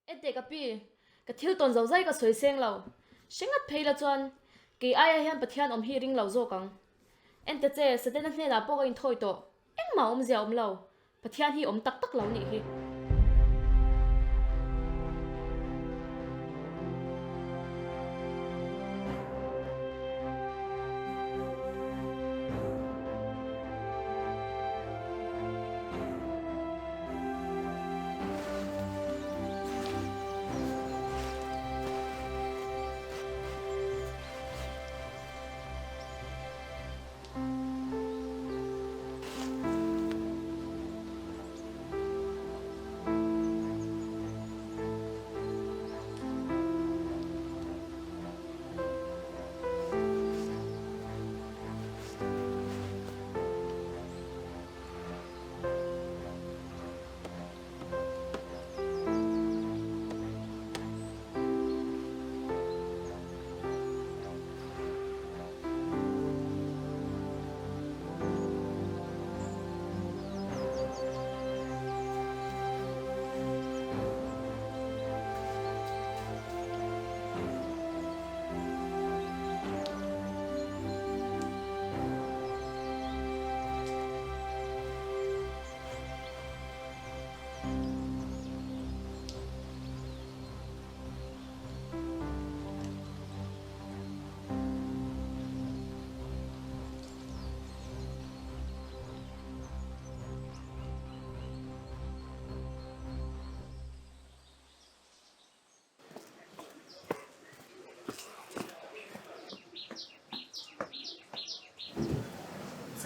Enteh ka pi, ka thil tawn zo zai ka sawi seng lo. Hre ngat phei la chuan kei aia hian Pathian awm hi i ring lo zawk ang. Enteh che, Setana hnenah pawh ka inthawi tawh. Engmah awmzia awm lo. Pathian hi awm tak tak lo nih hi.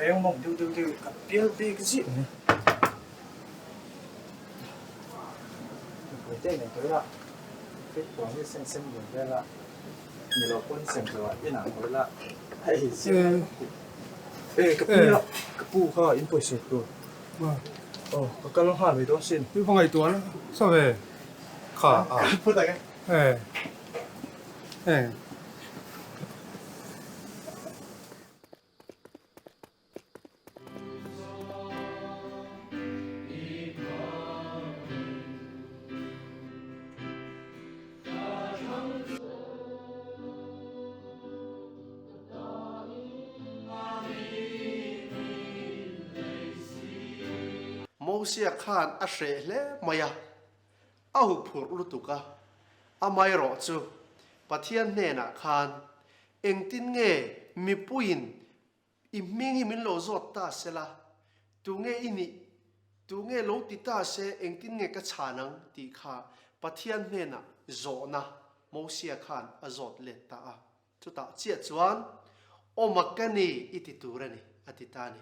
Veng mawng deuh deuh deuh ka pial bik zih mai. Mipui te nei tawh ila, fit puan hi sen sen bun vel a, ni lo pawn sem zawh ah inah haw ila, hei zir lai vak tih. E ka pi a, ka pu kha in pawisa tur. Aw ka kal nghal mai dawn sin. I va ngaihtuah na sa ve kha a. Phut ang e. E e. Mosia khan a hreh hle mai a, a huphurh lutuk a, amaherawh chu Pathian hnenah khan engtin nge mipuiin I hming hi min lo zawt ta se la, tunge i nih, tunge lo ti ta se engtin nge ka chhan ang tih kha Pathian hnenah zawhna Mosia khan a zawt let ta a. Chutah chiah chuan, Aw mak ka ni i ti tur a ni, a ti ta a ni.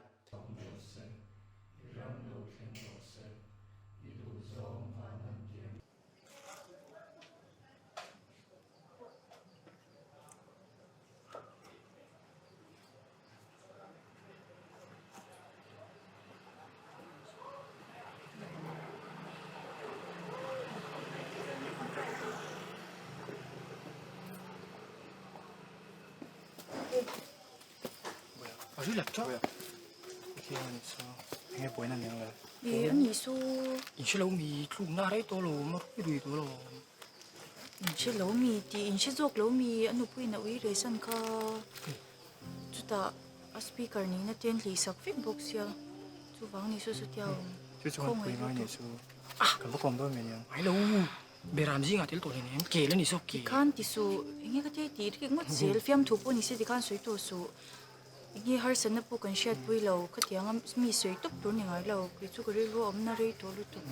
Inhre lo mi tih inhre zawk lo mi a nupuiin a ui reh san kha chutah a speaker nihna te an hlih sak vek bawk sia chuvang ni saw saw tia awm khawngaih lutuk tikhan ti suh enge ka tia tih rik ngawt zel fiamthu pawh ni se tikhan sawi tawh suh. Enge harsatna pawh kan hriatpui lo, khatianga mi sawi tawp tur ni ngai lo, kei chu ka rilru a awmna rei tawh lutuk.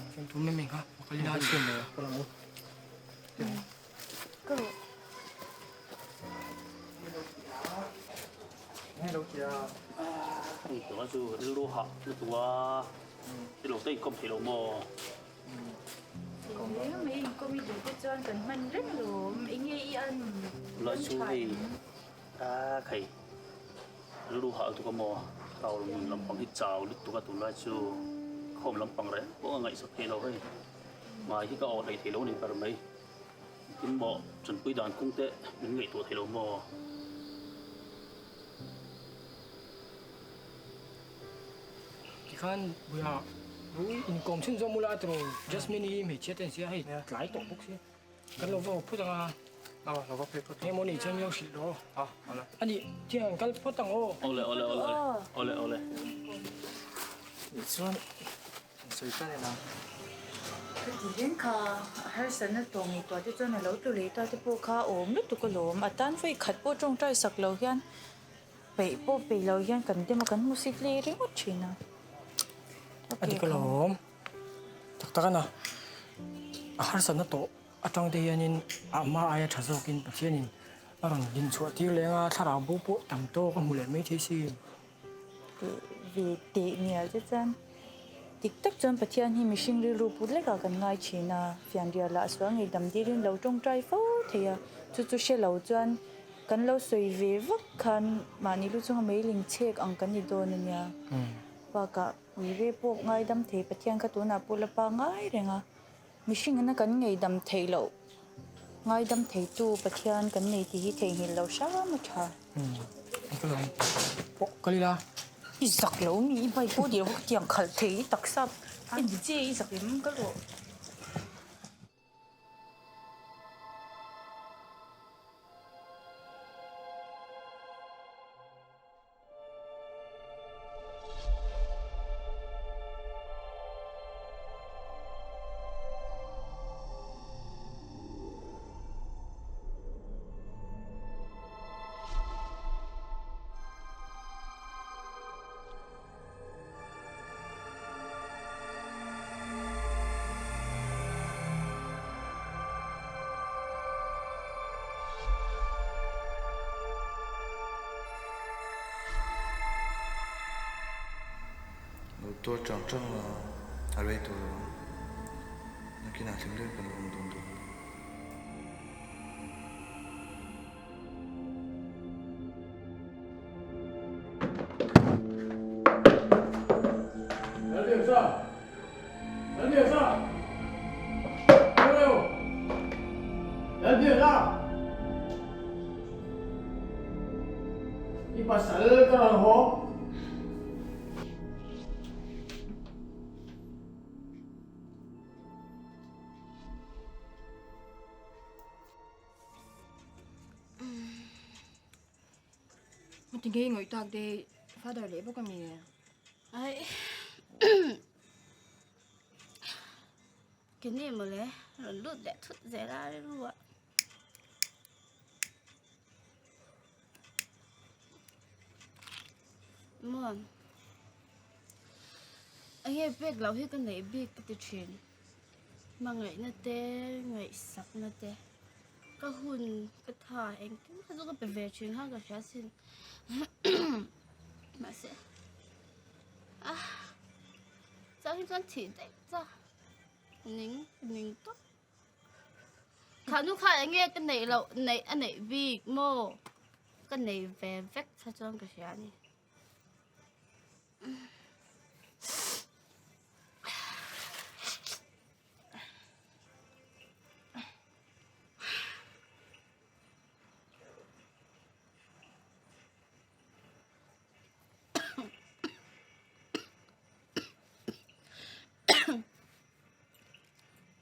Ka rawh. Eng mai inkawm i duh te chuan kan hman reng alawm, enge i an tha em? A khai rilru hah lutuk a maw? Thlarau nun lampang hi chau lutuk a tunlai chu khawm lampang reng pawh a ngaihsak thei lo hei. Ngai hi ka awh hlei thei lo a ni ber mai. Engtin maw Chanpui dan kawng te min ngaihtuah thei lo maw? Tikhan buia Ui inkawm chhun zawm ula tiraw Jasmine hi hmeichhia te an sia hei tlai tawh bawk sia kan lo va haw phawt ang a. Aw lo va phei phawt. Eng emaw nih chuan min lo hrilh rawh. Aw awle. A nih thiang an kal phawt ang aw. Awle awle awle awle awle. Nih chuan an sawi ta nen a. Ka ti reng kha a harsatna tawh ngaihtuah te chuan a lo tlu leh ta te pawh kha awm lutuk alawm a tan vawi khat pawh tawngtai sak lo hian Peih pawh peih lo hian kan dem a, kan hmusit leh ringawt thin a. A dik alawm. Tak tak a na. A harsatna tawh atang te hianin a hma aia tha zawkin Pathianin a rawn din chhuah tir leng a, thlarau bo pawh tam tawk a hmu leh mai thei sin. Teh ve teh mial che chuan dik tak chuan Pathian hi mihring rilru put lekah kan ngai thin a, fianrial ah sual ngeihdam dilin lo tawngtai fo thei a, chu chu hre lo chuan Kan lo sawi ve vak khan mahni lu chunga meiling chhek ang kan ni dawn a nia. Bakah uire pawh ngaidam thei Pathian kha tunah pawh la pa ngai reng a. Mihring ina kan ngaidam theih loh ngaidam theitu Pathian kan nei tih hi theihnghilh loh hram a tha. Ka lo pawh kal ila. I zak lo mi i bike pawh dil ka tiang khalh thei i taksa en che i zak em ka rawh. Lo tuar chang chang la, a rei tawh lo ang. Nakinah hlim deuhin kan lo awm dawn dawn. Tinge ngawih tak de father leh bawk ami? Ai Keni mawle rawn lut leh thut zel a rilru ah. Maw enge pek loh hi ka neih bik ka ti thin hmangaihna te ngaihsakna te. Ka hun ka tha engkim kha chu ka pe ve thin khan ka hria sin mahse ah chang hi chuan thih daih cha ning ning tawp kha nu kha enge ka neih loh neih a neih bik maw ka nei ve vek kha chuan ka hria a ni.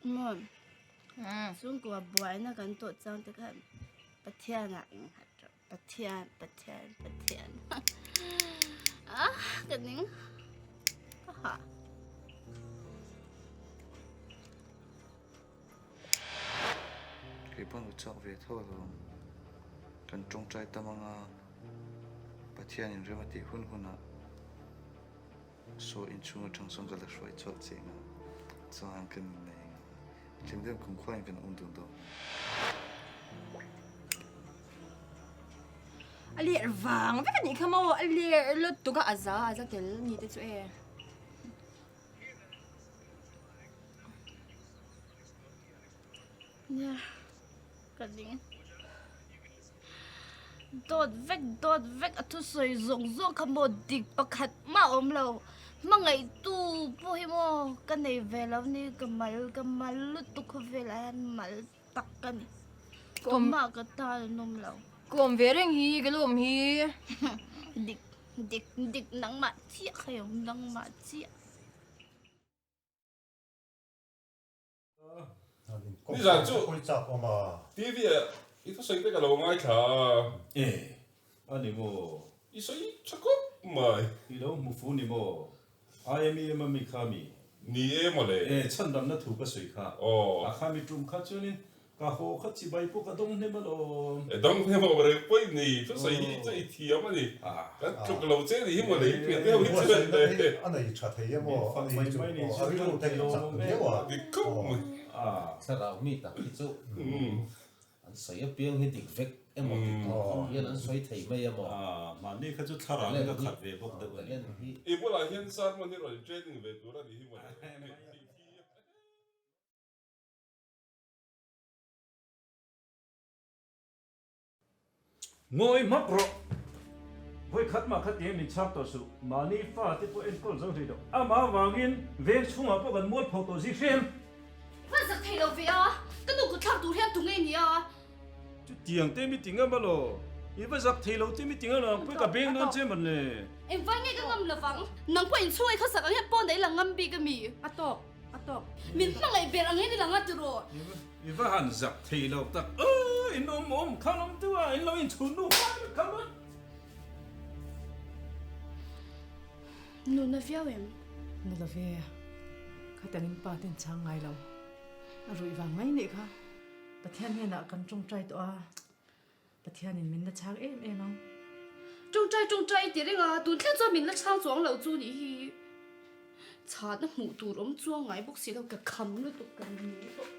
Maw chhungkua buaina kan tawh chang te khan Pathianah engnghat rawh Pathian Pathian Pathian ah ka ning ka hah. Kei pawn u chak ve tho alawm. Kan tawngtai tam anga Pathianin rem a tih hun hunah saw inchhung atang sawn ka la hruai chhuak che anga chuan kan innei anga hlim deuhin kumkhuain kan awm dun dawn. A ler vang vek anih kha maw a ler lutuk a a za a za tel ni te chu e. Nia ka ding dawt vek dawt vek a thusawi zawng zawng kha maw dik pakhat mah a awm lo hmangaihtu pawh hi maw ka nei ve lo ni ka mal ka mal lutuk khawvelah hian mal tak ka ni tumah ka tan an awm lo. Ka awm ve reng hi ka lo awm hi. Dik dik dik nangmah chiah kha i awm nangmah chiah. Nizan chu TV ah i thusawi te ka lo ngaithla a. E, a ni maw? I sawi tha khawp mai. I lo hmu fu ni maw? IMEM a mi kha mi? Ni e mawle. E, chhandamna thu ka sawi kha. Aw. A kha mi tum kha chuanin Ka haw kha chibai pawh ka dawng hnem alawm. E dawng hnem awm reng pawh i ni, thusawi hi chu i thiam a ni. Kan tluk lo che ni hi maw le, i pian deuh hi chu a ni. A nei tha thei em aw, a ni chu aw, a rilru te hi chak viau a. Dik khawp mai. Thlarau mi tak hi chu an sawi apiang hi dik vek emaw ti tur khawp hian an sawi thei mai emaw. Mahni kha chu thlarau in a khat ve bawk deuh a ni. I bulah hian sermon hi rawn training ve tur a ni hi maw le. Ngawi hmak rawh. Vawi khat mah kha tia min chhak tawh suh. Mahni fa te pawh enkawl zo hlei lo. Amah avangin veng chhungah pawh kan mual pho tawh zi hrem. Hman zak thei lo ve a, ka nu kut thlak tur hian tu ngei nia. Chutiang te mi ti ngam alaw? I va zak thei lo te mi ti ngam lo ang pawh ka beng dawn che mawn le. Engvai nge ka ngam lovang? Nang pawh inchhung ei khawsak ang hian pawn ei lang ngam bik a mi? A tawk. A tawk. Min hmangaih ber ang hian i lang a tiraw? I va han zak thei lo tak. Aw in awm awm khan awm deuh a, in lo inchhun nu fai vek kha maw? Nuna viau em? Ni lo ve, khatiang in pa ten chhang ngai lo. A ruih vang mai nih kha. Pathian hnenah kan tawngtai tawh a, Pathianin min la chhang em em ang. Tawngtai tawngtai i ti reng a, tun thleng chuan min la chhang chuang lo chu nih hi. Chhahna hmuh tur awm chuang ngai bawk si lo, ka kham lutuk ka ring pawh.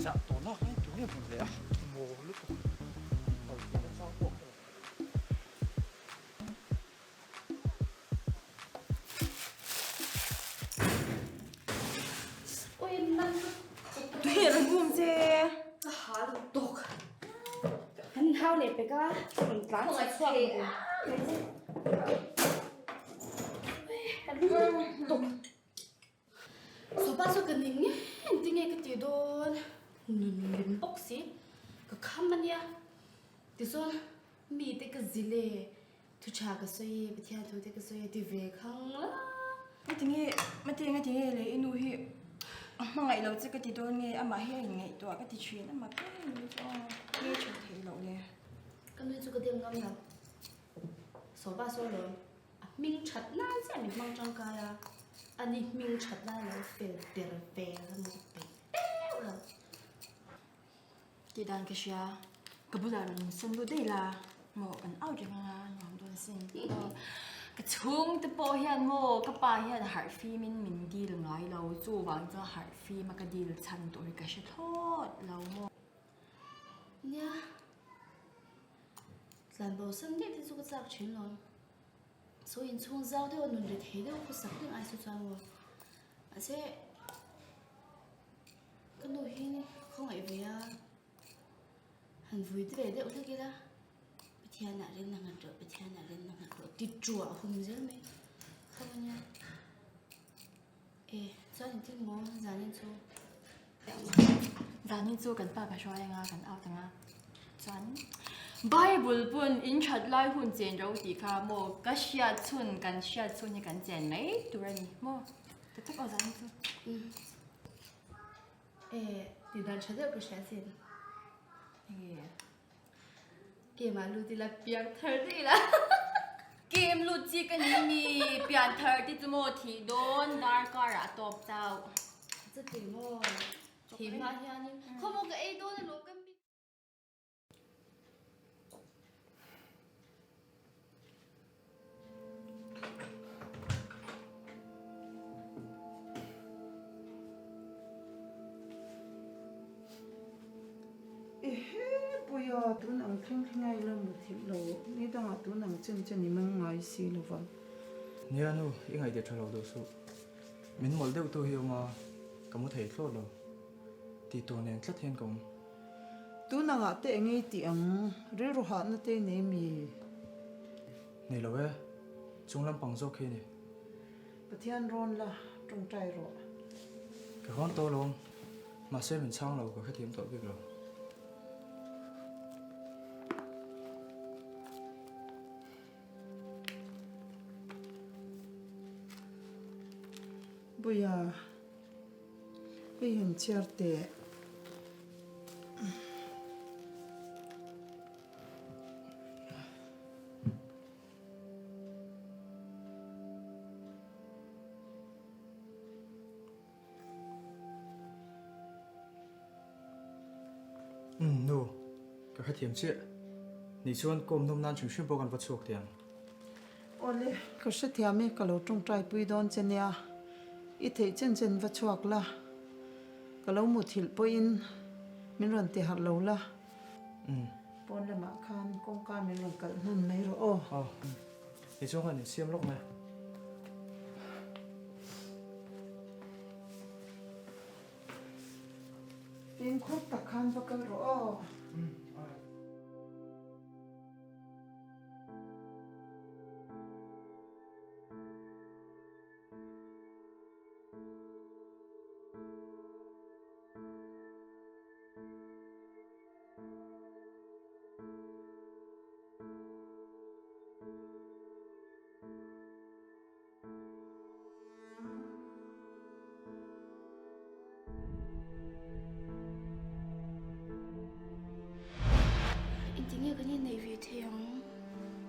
Zah tawh lak lai tur nge hmun leh a maw lutuk kal ve na chang pawh ka lo. Tui a bum che. Ka ha lutuk. Kan hau leh pek a, rawn tlan chhuak chhuak lutuk. Sofa chu ka ning nge engtin nge ka tih dawn nun lim bawk si ka kham ania tichuan mite ka zil e thu tha ka sawi e Pathian thu te ka sawi e ti ve khang la. Ngatinge mate ngatinge le i nu hi a hmangaih lo che ka ti dawn nge amah hi a inngaihtuah ka ti thin amah pek a ni chu aw nge tha theih loh le. Ka nui chu ka dem ngam lo sofa saw lawm. A hming that nan chiah min hmang tangkai a, ani hming that nan a lo fel der vel a ni peih deuh lo. Tih dan ka hria, ka bulah rawn sawn lut daih la, maw kan out reng anga nuam dawn sin. Ka chhungte pawh hian maw ka pa hian harh fimin min dil ngai lo, chuvang chuan harh fima ka dil chhan tur hi ka hre thlawt lo maw. Nia. Tlan bo san daih te chu ka chak thin lo. Saw inchhung zau deuh a nun ri thei deuh khawsak reng ai chu chuan maw. Mahse ka nu hi khawngaih ve a, han vui ve deuh hlek ila Pathian ah rin a nghat rawh, Pathian ah rin a nghat rawh ti ṭuah a hum zel mai kha ania. E chuan engtin maw zanin chu? Zanin chu kan pa ka hruai anga kan out anga chuan Bible pawn in that lai hun chen ro tih kha maw ka hriat chhun kan hriat chhun hi kan chen mai tur a ni maw ta tak aw zanin chu. E tih dan tha deuh ka hria sin. Enge? Game ah lut ila piang thar daih ila. Game lut chi ka ni mi pian thar te chu maw thih dawn darkar ah tawp chauh. Chuti maw thih hma hianin khawmaw ka ei dawn alawm ka mi. Ehe Puia, tun ang thleng thleng a i la muthilh lo, ni dangah tun ang chen chen i meng ngai si lo va. Nia nu, i ngaihtuah tha lo duh suh. Min mawlh deuh tu hi awm a, Ka mu thei thlawt lo. Tih tur nen tlat hian ka awm. Tun angah te eng ei tih ang? Rilru hahna te i nei mi? Nei lo e. Chung lampang zawk hi a ni. Pathian rawn la tawngtai rawh. Ka rawn tawh alawm. Mahse min chhang lo ka hrethiam tawh bik lo. Buia, hei han chhiar teh. Umm nu, ka hrethiam chiah. Nih chuan kawm nawm nan hrim hrim pawh kan va chhuak teh ang. Awle, ka hrethiam e, ka lo tawngtai pui dawn che nia. I theih chen chen va chhuak la, ka lo muthilh pawhin min rawn ti harh lo la. Umm. Pawn lamah khan kawngka min rawn kalh hnan mai rawh aw. Aw, nih chuan khan insiam lawk mai. Fimkhur tak khan va kal rawh aw. Engti nge kan inneih ve thei ang?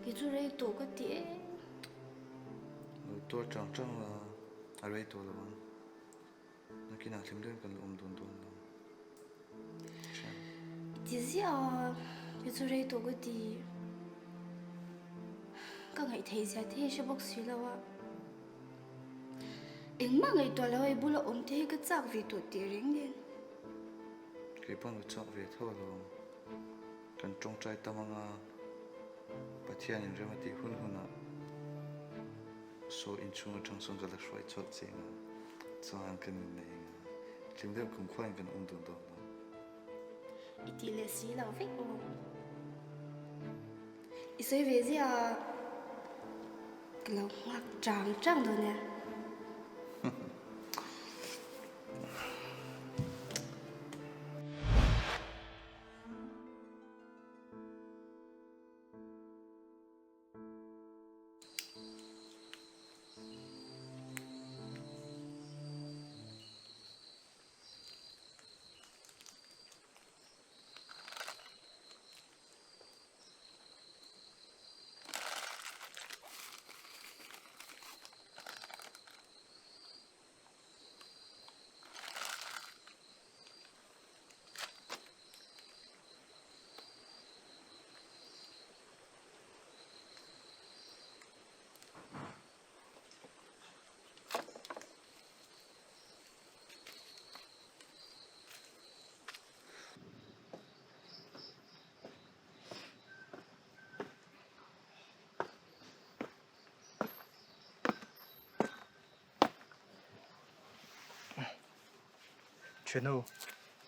Kei chu rei tawh ka ti e. Lo tuar chang chang la, a rei tawh lo ang. Nakinah hlim deuhin kan la awm dawn dawn lo. I ti ziah a, kei chu rei tawh ka ti. Ka ngaihtheih zia te hi hre bawk si lo a. Engmah ngaihtuah lo a i bula awm te hi ka chak ve tawh tih reng nen. Kei pawn ka chak ve tho alawm. Kan tawngtai tam anga Pathianin rem a tih hun hunah saw inchhung atang sawn ka la hruai chhuak che anga chuan kan innei anga hlim deuh kumkhuain kan awm dun dawn lo. I tih leh si lo vek aw. I sawi ve ziah a, ka lo nghak chang chang dawn nia. Thiannu,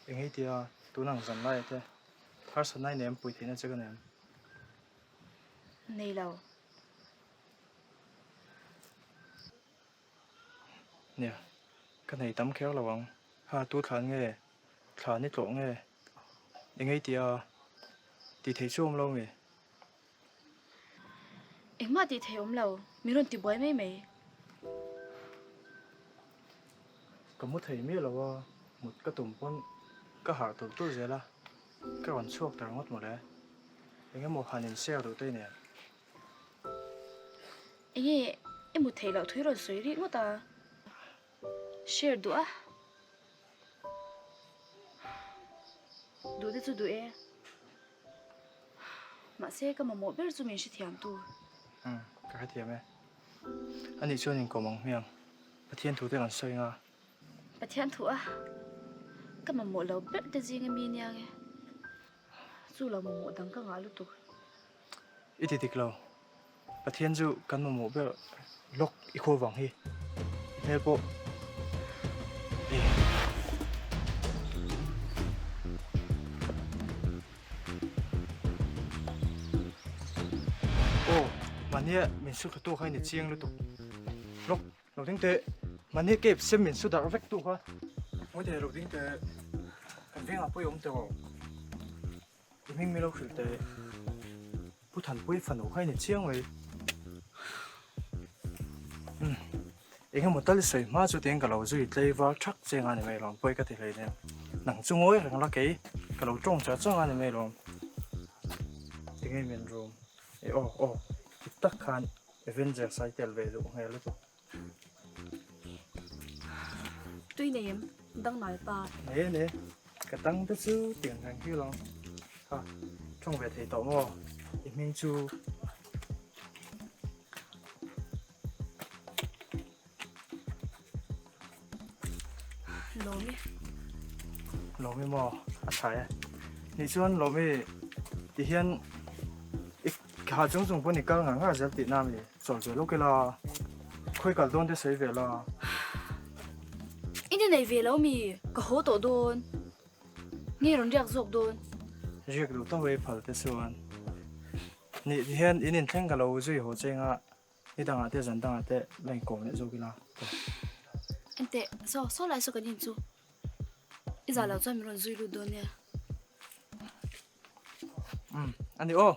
eng hei tia tun ang zan lai te harsatna i nei em pui theihna che ka nei em? Nei lo. Nia, ka nei tam kher lo ang. Ha, tu thlan nge? Thlan i tlawh nge? Eng hei tia tih theih chu awm lo mi? Engmah tih theih awm lo, min rawn ti buai mai mai. Ka mu thei miah lo a, mut ka tum pawn ka harh tulh tulh zel a, ka rawn chhuak ta ringawt mawle. Eng emaw han in share duh te i nen. Enge i mut theih loh thui rawn sawi rih ngawt a, share duh a. Duh te chu duh e. Mahse ka mamawh ber chu min hrethiam tu. Umm, ka hrethiam e. Anih chuan inkawm ang hmiang. Pathian thu te kan sawi nga. Pathian thu a? Ka mamawh lo ber te zing ami nia nge? Chu lo mamawh dang ka ngah lutuk. I ti dik lo. Pathian chu kan mamawh ber lawk i khaw vang hi. I hmel pawh. Hmania min su thla tu kha i ni chiang lutuk. Lawk, lo ding teh. Hmania cave sem min su darh vek tu kha. Ngawi teh, lo ding teh. Kan vengah pawh i awm teh aw. I hming mi lo hrilh teh. Pu Thanpui fanu kha i ni chiang mai. Umm, eng emaw tal i sawi hma chu tiin ka lo zui tlei var thak che nga ni mai lawm, pawi ka ti hlei nen. Nang chu ngawi reng la kei, ka lo tawng char char nga ni mai lawm. Tinge min rum? E aw aw, dik tak khan Avengers a i tel ve duh hmel lutuk. Tui nei em? Dang nal pa. Ne ne, ka dang te chu tiang reng hi lo. Ha, tawng ve thei tawh maw? I hming chu. Lawmi. Lawmi maw? A tha e. Nih chuan Lawmi ti hian i ha chung chung pawn i kal ngar ngar zel tihna a mi? Chawl ve lawk ila, khawi kal dawn te sawi ve la. I ni nei ve lo mi? Ka haw tawh dawn. Nge rawn riak zawk dawn? Riak duh tawh e phal te chuan. Nih ti hian in inthleng ka lo zui haw cheng a, ni dangah te zan dangah te la inkawm leh zawk ila. Enteh, saw saw lai saw kan in chu. I zah loh chuan min rawn zui lut dawn nia. Umm, a ni aw.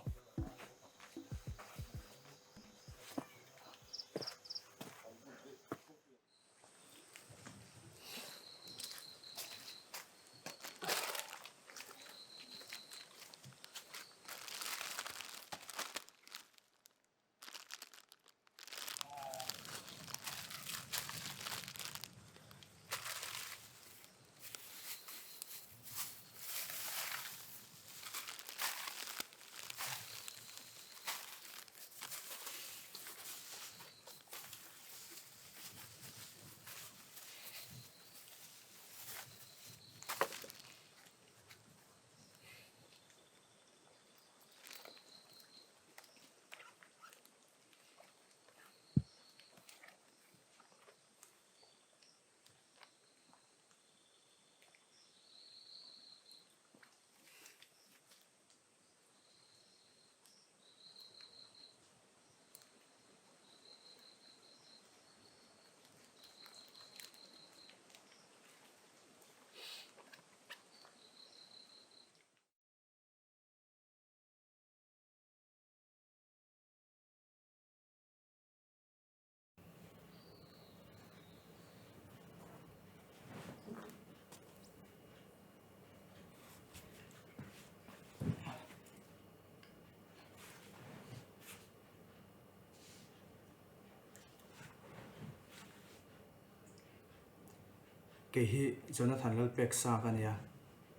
Kei hi Jonathan Lalpeksa ka nia,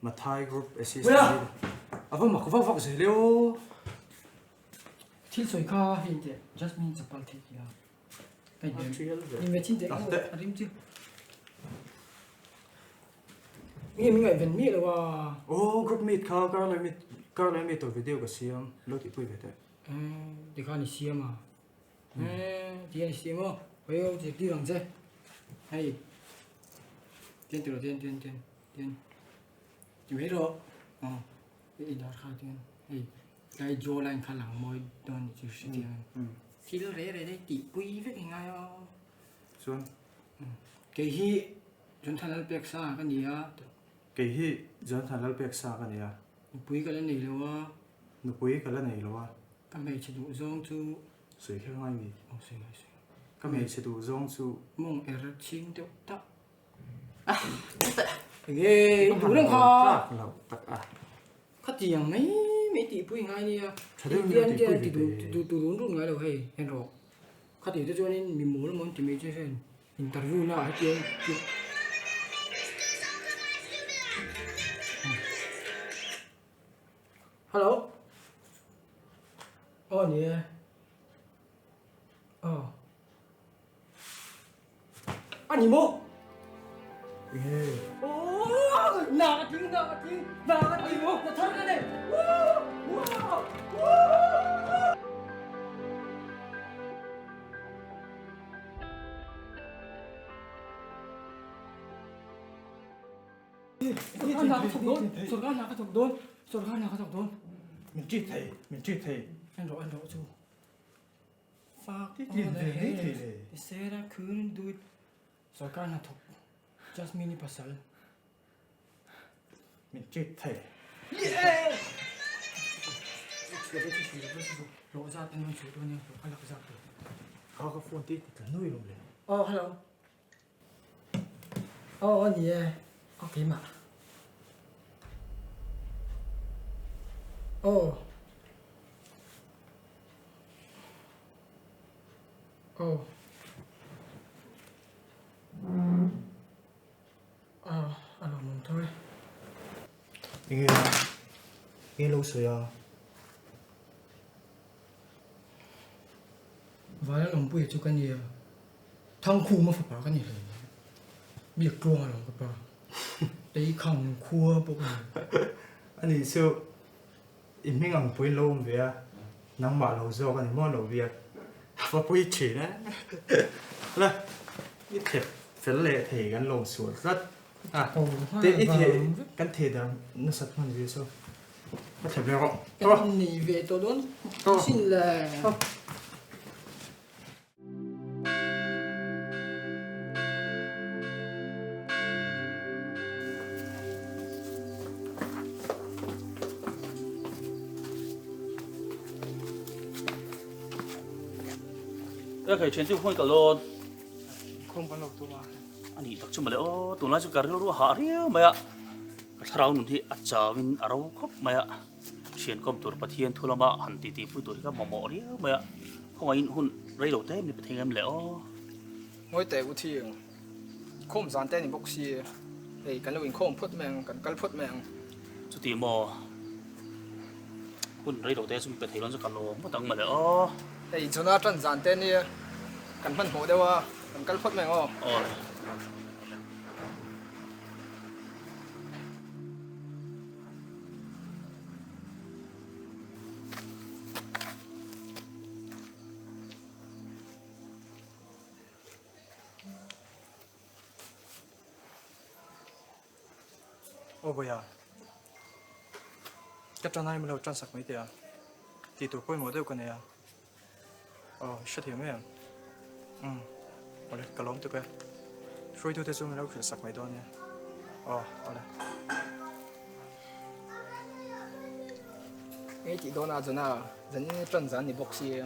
Mathai Group Assistant Leader. A va mak vak vak zel e aw. Thil sawi kha hei teh Jasmine chapal thei tia ka inhmeh inhmeh chin teh a rim chu nge min ngaihven miah lo a. Aw group meet kha kar leh meet kar leh meet tur video ka siam lo tihpui ve teh. Tikhan i siam a. Ti a ni si maw? Hawi ho zirtir ang che. Hei. Tian tiro tian tian tian tian. Ti mai rawh. Aw. I dar kha tian. Hei. Tlai jaw line kha lang mawi dawn ni chu hre tiang. Thil re re dei tih pui vek i ngai aw. Chuan. Kei hi Jonathan Lalpeksa ka ni a. Kei hi Jonathan Lalpeksa ka ni a. Nupui ka la nei lo a. Nupui ka la nei lo a. Ka hmeichhe duh zawng chu. Sawi kher ngai mi? Aw sawi ngai sawi. Ka hmeichhe duh zawng chu. Mawng er chhing deuh tak. Enge i duh reng kha. Tlak loh tak a. Khatiang mai mai tihpui ngai nia. Tha deuh in lo tihpui ve teh. Ti duh run run ngai lo hei en rawh. Khati te chuanin mi mawl mawn ti mai che hian interview na ah hetiang chu. Hello. Aw ni e. Aw. A ni maw? Enge? Aw, na ka tling, na ka tling, na ka tling maw? Na thar ka nei. Woo! Wow! Woo! Sorkar hna ka thawk dawn, sorkar hna ka thawk dawn, sorkar hna ka thawk dawn. Min ṭi thei, min ṭi thei. En rawh, en rawh chu. Fuck all the haters, they said I couldn't do it. Sorkar hnathawk Jasmine-i pasal. Min treat thei. Hlawh zat an rawn chhuah dawn nia, hlawh ka lak zat tur. Kha ka phone te ti tla nuai lo le. Aw hello. Aw a ni e, aw keimah. Aw. Aw. Aw, a lawmawm tho e. Enge a? Enge lo sawi a? Vala lawmpuia chu ka nia. Thangkhuma fapa ka ni hle. Biak tluang alawm ka pa. Tei khang khua pawh ka ni. Ani chu i hming ang puiin lo awm ve a, nangmah lo zawk a ni maw lo biak. Va pui thin e. La, i thlep fel leh thei kan lawm sual tlat. A, te i theh kan theh dan nasat hman ve chu. Ka thlep leh rawh. Kan nei ve tawh dawn sin le. Ê khai thian chu khawi ka lawn. Khawm kan lo tum a. A nih tak chu mawle aw tunlai chu ka rilru a hah riau mai a. Ka thlarau nun hi a chauin a ro khawp mai a. Thian kawm tur Pathian thu lama han titi pui tur hi ka mamawh riau mai a, khawngaihin hun rei lo te mi Pathian em le aw. Ngawi teh u thiang, khawm zan te a ni bawk si, hei kan lo inkhawm phawt mai ang, kan kal phawt mai ang. Chuti maw, hun rei lo te chu mi pe thei dawn chu ka lawm ngawt ang mawle aw. Hei Jonah tan zan te nia, kan hmanhmawh deuh a, kan kal phawt mai ang aw. Aw. Aw Bawia, ka tan ai milo tan sak mai teh a, tih tur pawimawh deuh ka nei a, aw i hrethiam mai ang, umm awle ka lawm tuk e, hruaitute chu milo hrilh sak mai dawn nia, aw awle. Ngei tih dawn a Jona, zanin tan zan ni bawk si,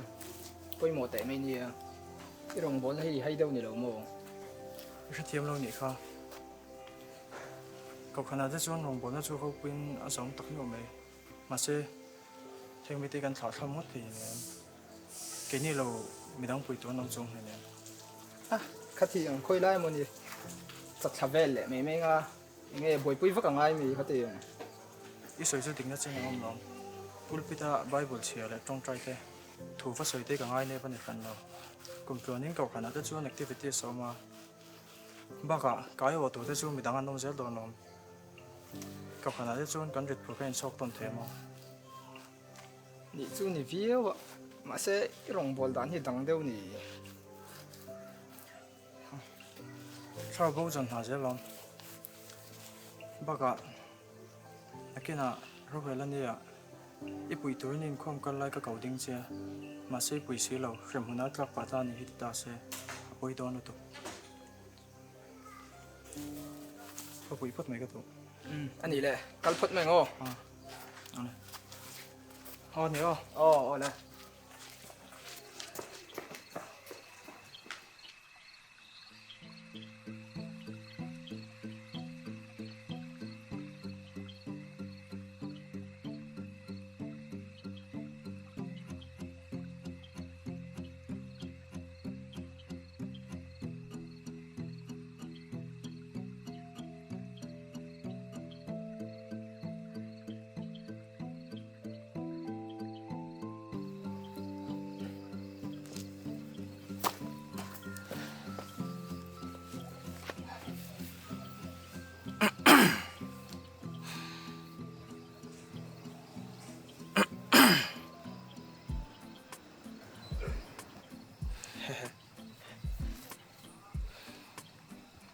pawimawh teh mai nia, i rawngbawlna hi hai deuh ni lo maw? I hrethiam lo nih kha. Kohhranah te chuan rawngbawlna chu ropuiin a zawm tak nuah mai. Mahse, heng mite kan thlah thlam ngawt thei nen, keini lo midang pui tur an awm chuang hleinem. A, khati ang khawi lai emaw ni, chatthla vel leh mai mai nga, enge buaipui vak a ngai mi khati ang. I sawi chu dikna chin ang awm lo. Pulpit-a Bible chhia leh tawngtai te, thu va sawi te ka ngai nep a ni hran lo. Kum tluanin kohhranah te chuan activities a awm a. Bakah, kai awh tur te chu midang an awm zel dawn lawm. Kohhranah te chuan kan rit phur kha inchhawk tawn thei maw? Nih chu ni viau a, mahse i rawngbâwl dan hi dang deuh ni. Thlarau bo zan hna zel lawm. Bakah, nakinah Rohel a nia, i puih turin i inkhawm kal lai ka ko ding che a, mahse i pui si lo, hremhmun a tlak pah ta a ni hi ti ta se, a pawi dawn lutuk. Ka puih phawt mai ka duh. Umm, a nih le, kal phawt mai ang aw. Aw ni aw. Aw, aw le.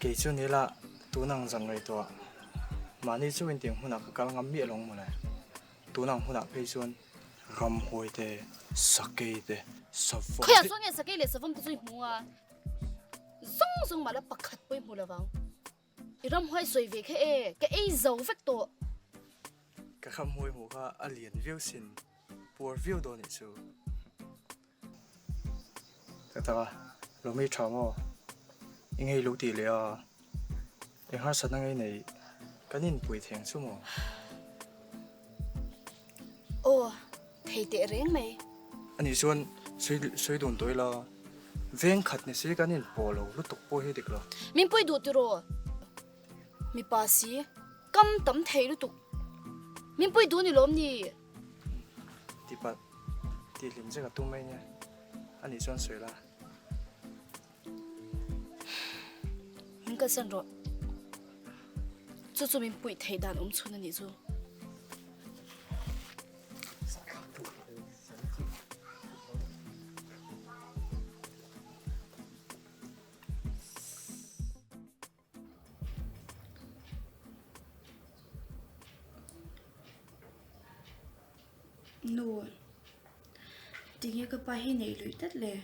Kei chu nila tun ang zan ngaihtuah mahni chu intiang hmunah ka kal ngam miah lo ang mawle. Tun ang hunah phei chuan ramhuai te, sakei te. Savawm Khawiah chuan nge sakei leh savawm te chu i hmu a? Zawng zawng mah la pakhat pawh i hmu lo vang. I ramhuai sawi ve kha e, ka ei zo vek tawh. Ka ramhuai hmuh kha a lian viau sin, puar viau dawn nih chu. Tak tak a, lo mi tha maw? I ngei lo tih leh a, eng harsatna ngei nei kan inpui thei ang chu maw? Aw, thei teh reng mai. Anih chuan sawi dun tawh ila, veng khat ni si kan inpawh lo lutuk pawh hi dik lo. Min pui duh tiraw? Mipa si, kam tam thei lutuk. Min pui duh ni lawm ni? Tihpalh, tihhlim che ka tum mai nia, anih chuan sawi la. Min kalsan rawh. Chu chu min puih theih dan awm chhun a nih chu. Nu, tinge ka pa hi neih luih tlat le?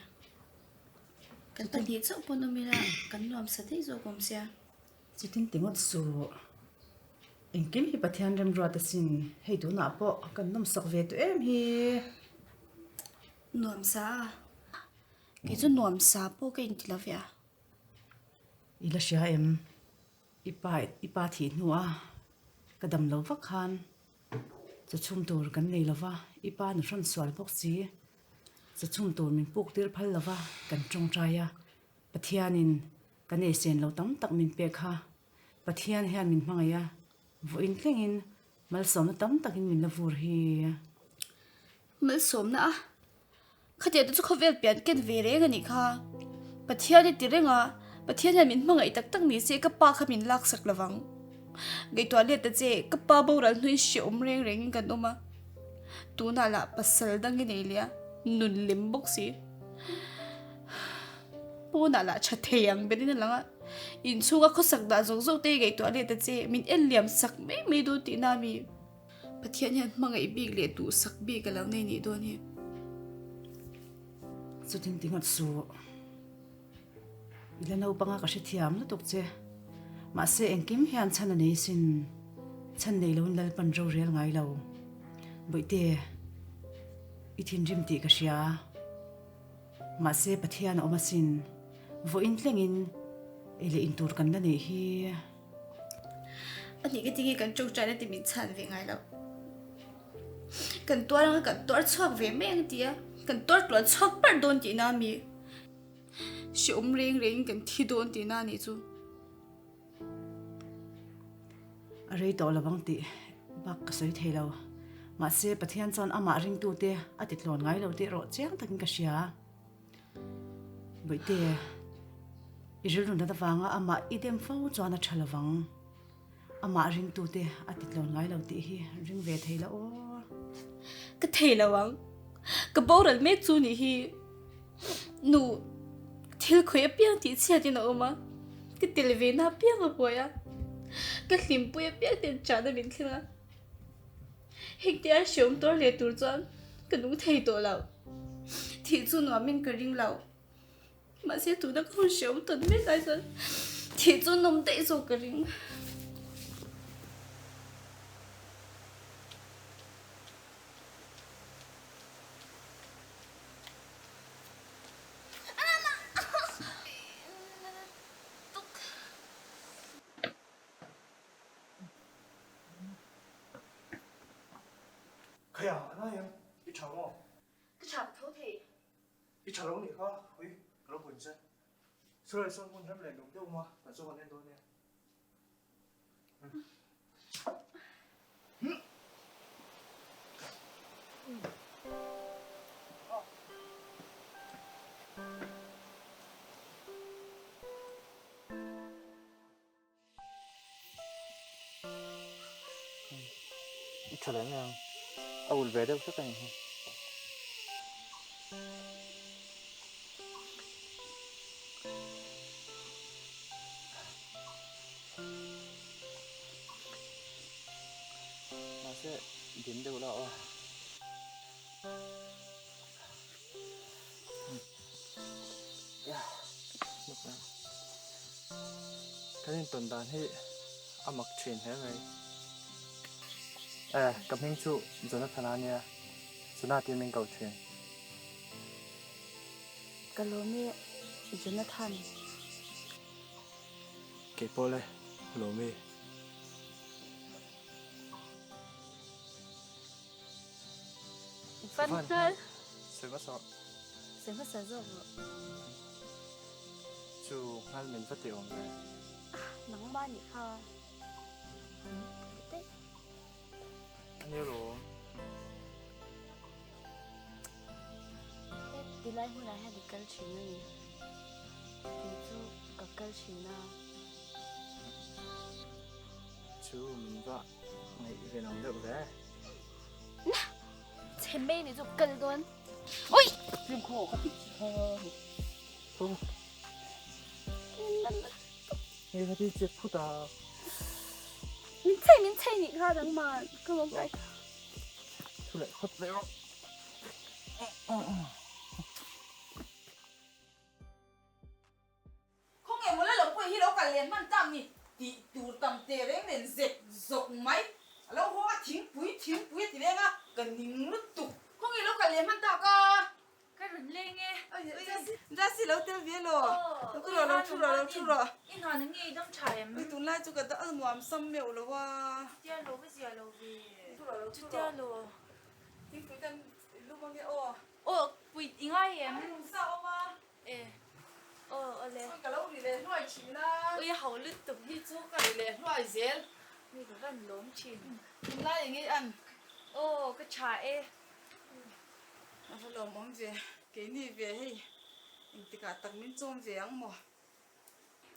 Kan pahnih chauh pawn awm ila kan nuam sa daih zawk awm sia. Chutin ti ngawt suh. Engkim hi Pathian remruat asin. Hei tunah pawh kan nawmsak ve tawh em hi. Nuam sa a. Kei chu nuam sa pawh ka inti lo ve a. I la hria em? I pa i pa thih hnua ka dam lo vak khan chaw chhum tur kan nei lo va, i pa nu hrawn sual bawk si. Chaw chhum tur min puk tir phal lo va, kan tawngtai a, Pathianin kan eisen lo tam tak min pek kha. Pathian hian min hmangaih a, vawiin thlengin malsawmna tam takin min la vur hi. Malsawmna a, Khatiang te chu khawvel pian ken ve reng a nih kha. Pathian i ti reng a, Pathian hian min hmangaih tak tak ni se ka pa kha min laksak lo vang. Ngaihtuah let ta che, ka pa boral hnuin hrehawm reng rengin kan awm a. Tunah lah pasal dang i nei leh a, nun lem bawk si. Pawnah lah tha thei ang berin a lang a, inchhunga khawsak dah zawk zawk te i ngaihtuah let ta che, min en liam sak mai mai dawn tihna a mi. Pathian hian hmangaih bik leh duhsak bik a lo nei nih dawn hi. Chutin ti ngawt suh. I la naupanga ka hrethiam lutuk che. Mahse engkim hian chhan a nei sin. Chhan nei loin Lalpan rorel ngai lo. Bawihte, i thinrim tih ka hria. Mahse Pathian a awm asin. Vawiin tlengin ei leh intur kan la neih hi. A nih ka tinge kan tawngtaina te min chhan ve ngai lo. Kan tuar anga kan tuar chhuak ve mai ang tia kan tuar tluan chhuak parh dawn tihna a mi. Hrehawm reng rengin kan thi dawn tihna a nih chu. A rei tawh lo ang tih bak ka sawi thei lo. Mahse Pathian chuan amah ringtute a ti tlawn ngai lo tih erawh chiang takin ka hria. Bawihte, i rilru nat avanga amah i dem fo chuan a tha lovang. Amah ringtute a ti tlawn ngai lo tih hi ring ve thei la aw. Ka thei lo ang. Ka boral mek chu nih hi. Nu, thil khawi apiang tih chhiatin a awm a. Ka tel ve na apiang a buai a. Ka hlimpui apiang ten chahna min thleng a. Hengte a hreawm tuar leh tur chuan ka nung thei tawh lo. Thih chu nuamin ka ring lo. Mahse tuna ka hun hreawm tawn mek ai chuan thih chu nawm daih zawk ka ring. Khaia, a nai em? I tha maw? Ka tha ka tho thei. I tha lo nih kha, ui, ka lo buain che. Sawi sawn hmun rem leh nuam deuh awm a, kan chu kan en dawn nia. I tha leh mai ang. A ulh ve deuh hlek a nih hi. Mahse dim deuh la aw. Kan intawn dan hi a mak thin hle mai. E, ka hming chu Jonathan-a nia, Jona tiin min ko thin. Ka lawm e, Jonathan. Kei pawh le, lawm e. Van nghal. Sawi hmasa rawh. Sawi hmasa zawk rawh. Chu nghal min va ti awm ve. Nangmah nih kha. Daih. A nia lawm. He tilai hmunah hian i kal thin a ni. Kei chu ka kal thin a. Chu min va ngaih ve lo deuh ve. Na! Chhe mai ni chu kal dawn. Ui! Fimkhur ka ti kha. Hei ka ti chet phut a. Min chei min chei nih kha dangmah ka lawm kai. Thu leh khawt leh rawh. Khawnge mawla lo pawh hi lo kal len hman tak ni tih tur tam teh reng nen zek zawk mai. A lo haw a thingpui thingpui a ti leng a, ka ning lutuk. Khawnge lo kal len hman tak a. Ka rawn leng e. Jasi lo tel ve lo. Lo thu rawh, lo thu rawh, lo thu rawh. I hna na nge i dam tha em? Ui tunlai chu ka dal nuam sam meuh lo a. Chutia lo va zia lo ve. Thu rawh, lo thu rawh. Chutia lo. Thingpui kan lum ange aw. Aw pui i ngai em? A lum sa awm a. E. Aw awle. Ui ka lo ri leh hluai thin a. Ui a ho lutuk hi chu ka ri leh hluai zel. Mi ka van lawm thin. Tunlai eng i an? Aw ka tha e. A va lawmawm ve, keini ve hei engtikah tak min chawm ve ang maw?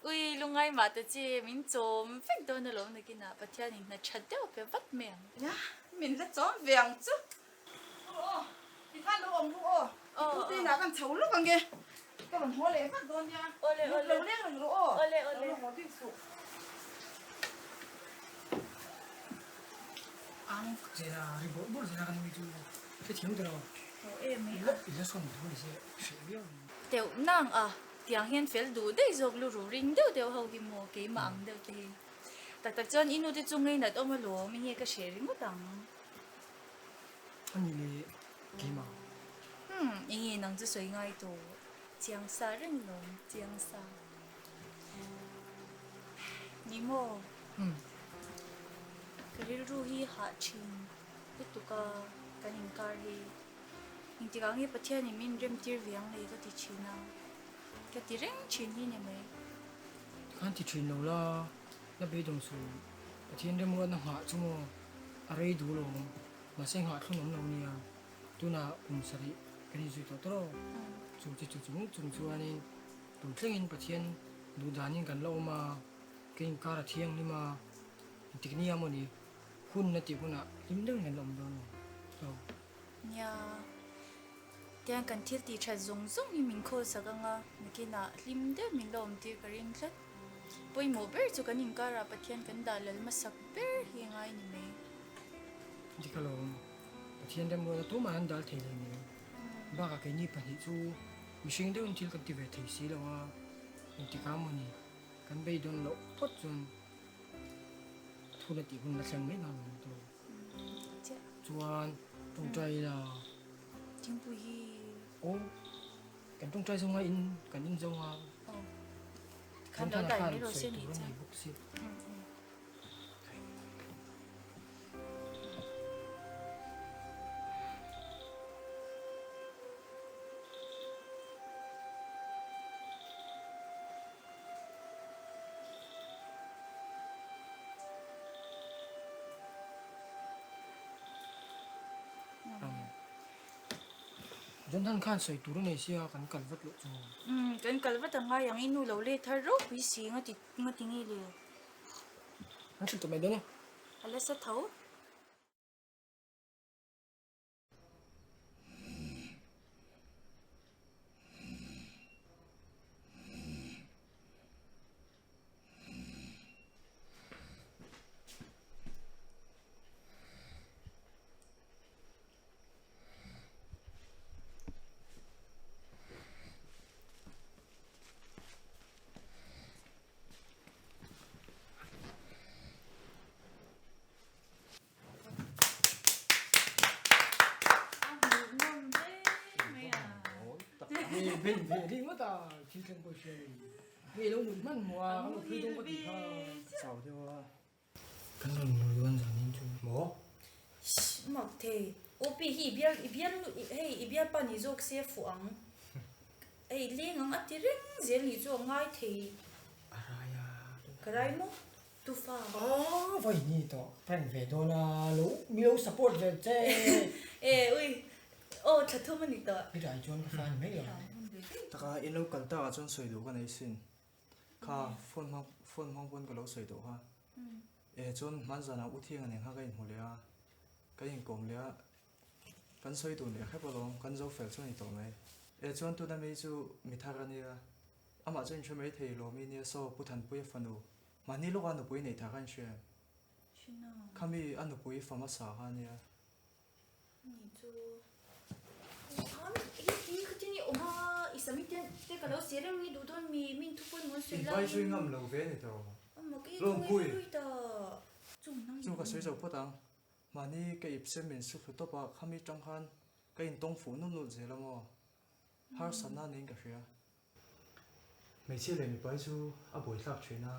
Ui lungai mah ta che, min chawm vek dawn alawm nakinah Pathianin hna tha deuh pe vat mai ang. Nia, min la chawm ve ang chu. Aw aw, tikhan lo awm ru aw, i pute inah kan chho lawk ang e, ka rawn haw leh vat dawn nia, lo leng reng rawh aw, lo la haw bik suh. Ang zela ri bawrh bawrh zela kan ui chu hrethiam ta lo. Ho em e a. I la sawn duh ni se hreh viau ang. Teuh nang a, tiang hian fel duh daih zawk lu ru ring deuh deuh ho hi maw keimah ang deuh te hi. Tak tak chuan i nu te chu ngeinat awm alawm enge ka hreh ringawt ang. A ni le keimah. Umm enge nang chu sawi ngai tawh chiang sa reng lawm chiang sa. Ni maw? Umm. Ka rilru hi hah thin lutuk a, kan inkar hi engtikah nge Pathianin min remtir ve ang lei ka ti thin a, ka ti reng thin hi ni mai. Tikhan ti thin lo la, la beidawng suh. Pathian remruatna nghah chu maw a rei duh lo awm, mahse nghah thlun awm lo nia. Tunah kum sarih kan inzui tawh tawh lo, chu chi chu chung chung chuanin Tun thlengin Pathian duh danin kan la awm a, ka inkar a thianghlim a, engtik nia maw ni, hun na tih hunah hlim deuhin kan la awm dawn lo. Nia, tiang kan thil tih that zawng zawng hi min khawl sak ang a, nakinah hlim deuh min la awm tir ka ring tlat. Pawimawh ber chu kan inkarah Pathian kan dah lal hmasak ber hi a ngai ni mai. Dik alawm, Pathian remruala tumah an dal thei lo ni. Bakah keini pahnih chu Mihring deuhin thil kan ti ve thei si lo a, engtik ah maw ni kan beidawn loh phawt chuan thun a tih hun la thleng mai dawn lo tur chuan tawngtai ila. Thingpui hi. Aw kan tawngtai zawnga in kan in zawnga Khan lo dai mai rawh se nih chuan. Bawk si. Jonathan khan sawi tur a nei sia kan kal vat loh chu. Umm kan kal vat a ngai ang i nu lo let thar ropui si nga ti nga ti nge le. An hrilh tawh mai dawn e. A la sa tho. Ben ve ringawt a, thil thleng pawh i hria ni. Nge i lo mut hman hmuh a, ka lo phui dawn ka tih kha. Chau deuh a. Kan rawn mu dawn zanin chu. Maw? Shh mak thei. OP hi i bial i bial hei i bialpa ni zawk se a fuh ang. Hei leng ang a ti reng zel nih chu a ngai thei. A rai a. Ka rai maw? Tufa. Aaa vawi ni tawh prank ve dawn a lo mi lo support ve che. E ui aw thla thum a ni tawh. I rai chuan ka fa ni mai lo. Taka in lo kal takah chuan sawi duh ka nei sin. Kha phone hmang phone hmang pawn ka lo sawi tawh kha. E chuan hman zanah U Thianga nen kha ka inhmu leh a, ka inkawm leh a, kan sawi dun leh hrep alawm, kan zo fel chu a ni tawh mai. E chuan tuna mi chu mi thar a nia, amah chu inhre mai thei lawm i nia saw Pu Thanpuia fanu Mahni lawka nupui nei tha kha in hria em? Khami a nupui fa hmasa kha a nia. Ni chu Khan hi hi khatin i awm a, i sam te te ka lo seh reng i duh dawn mi min thu pawimawh an sawi lai in. Inpai zui ngam lo ve ni tawh. Lawmpui. Chu ka sawi zo phawt ang. Mahni ka ip sem min su thlu tawp a, khami tang khan ka intawng fuh nulh nulh zel a maw? Harsatna niin ka hria. Hmeichhia leh mipa hi chu a buaithlak thin a,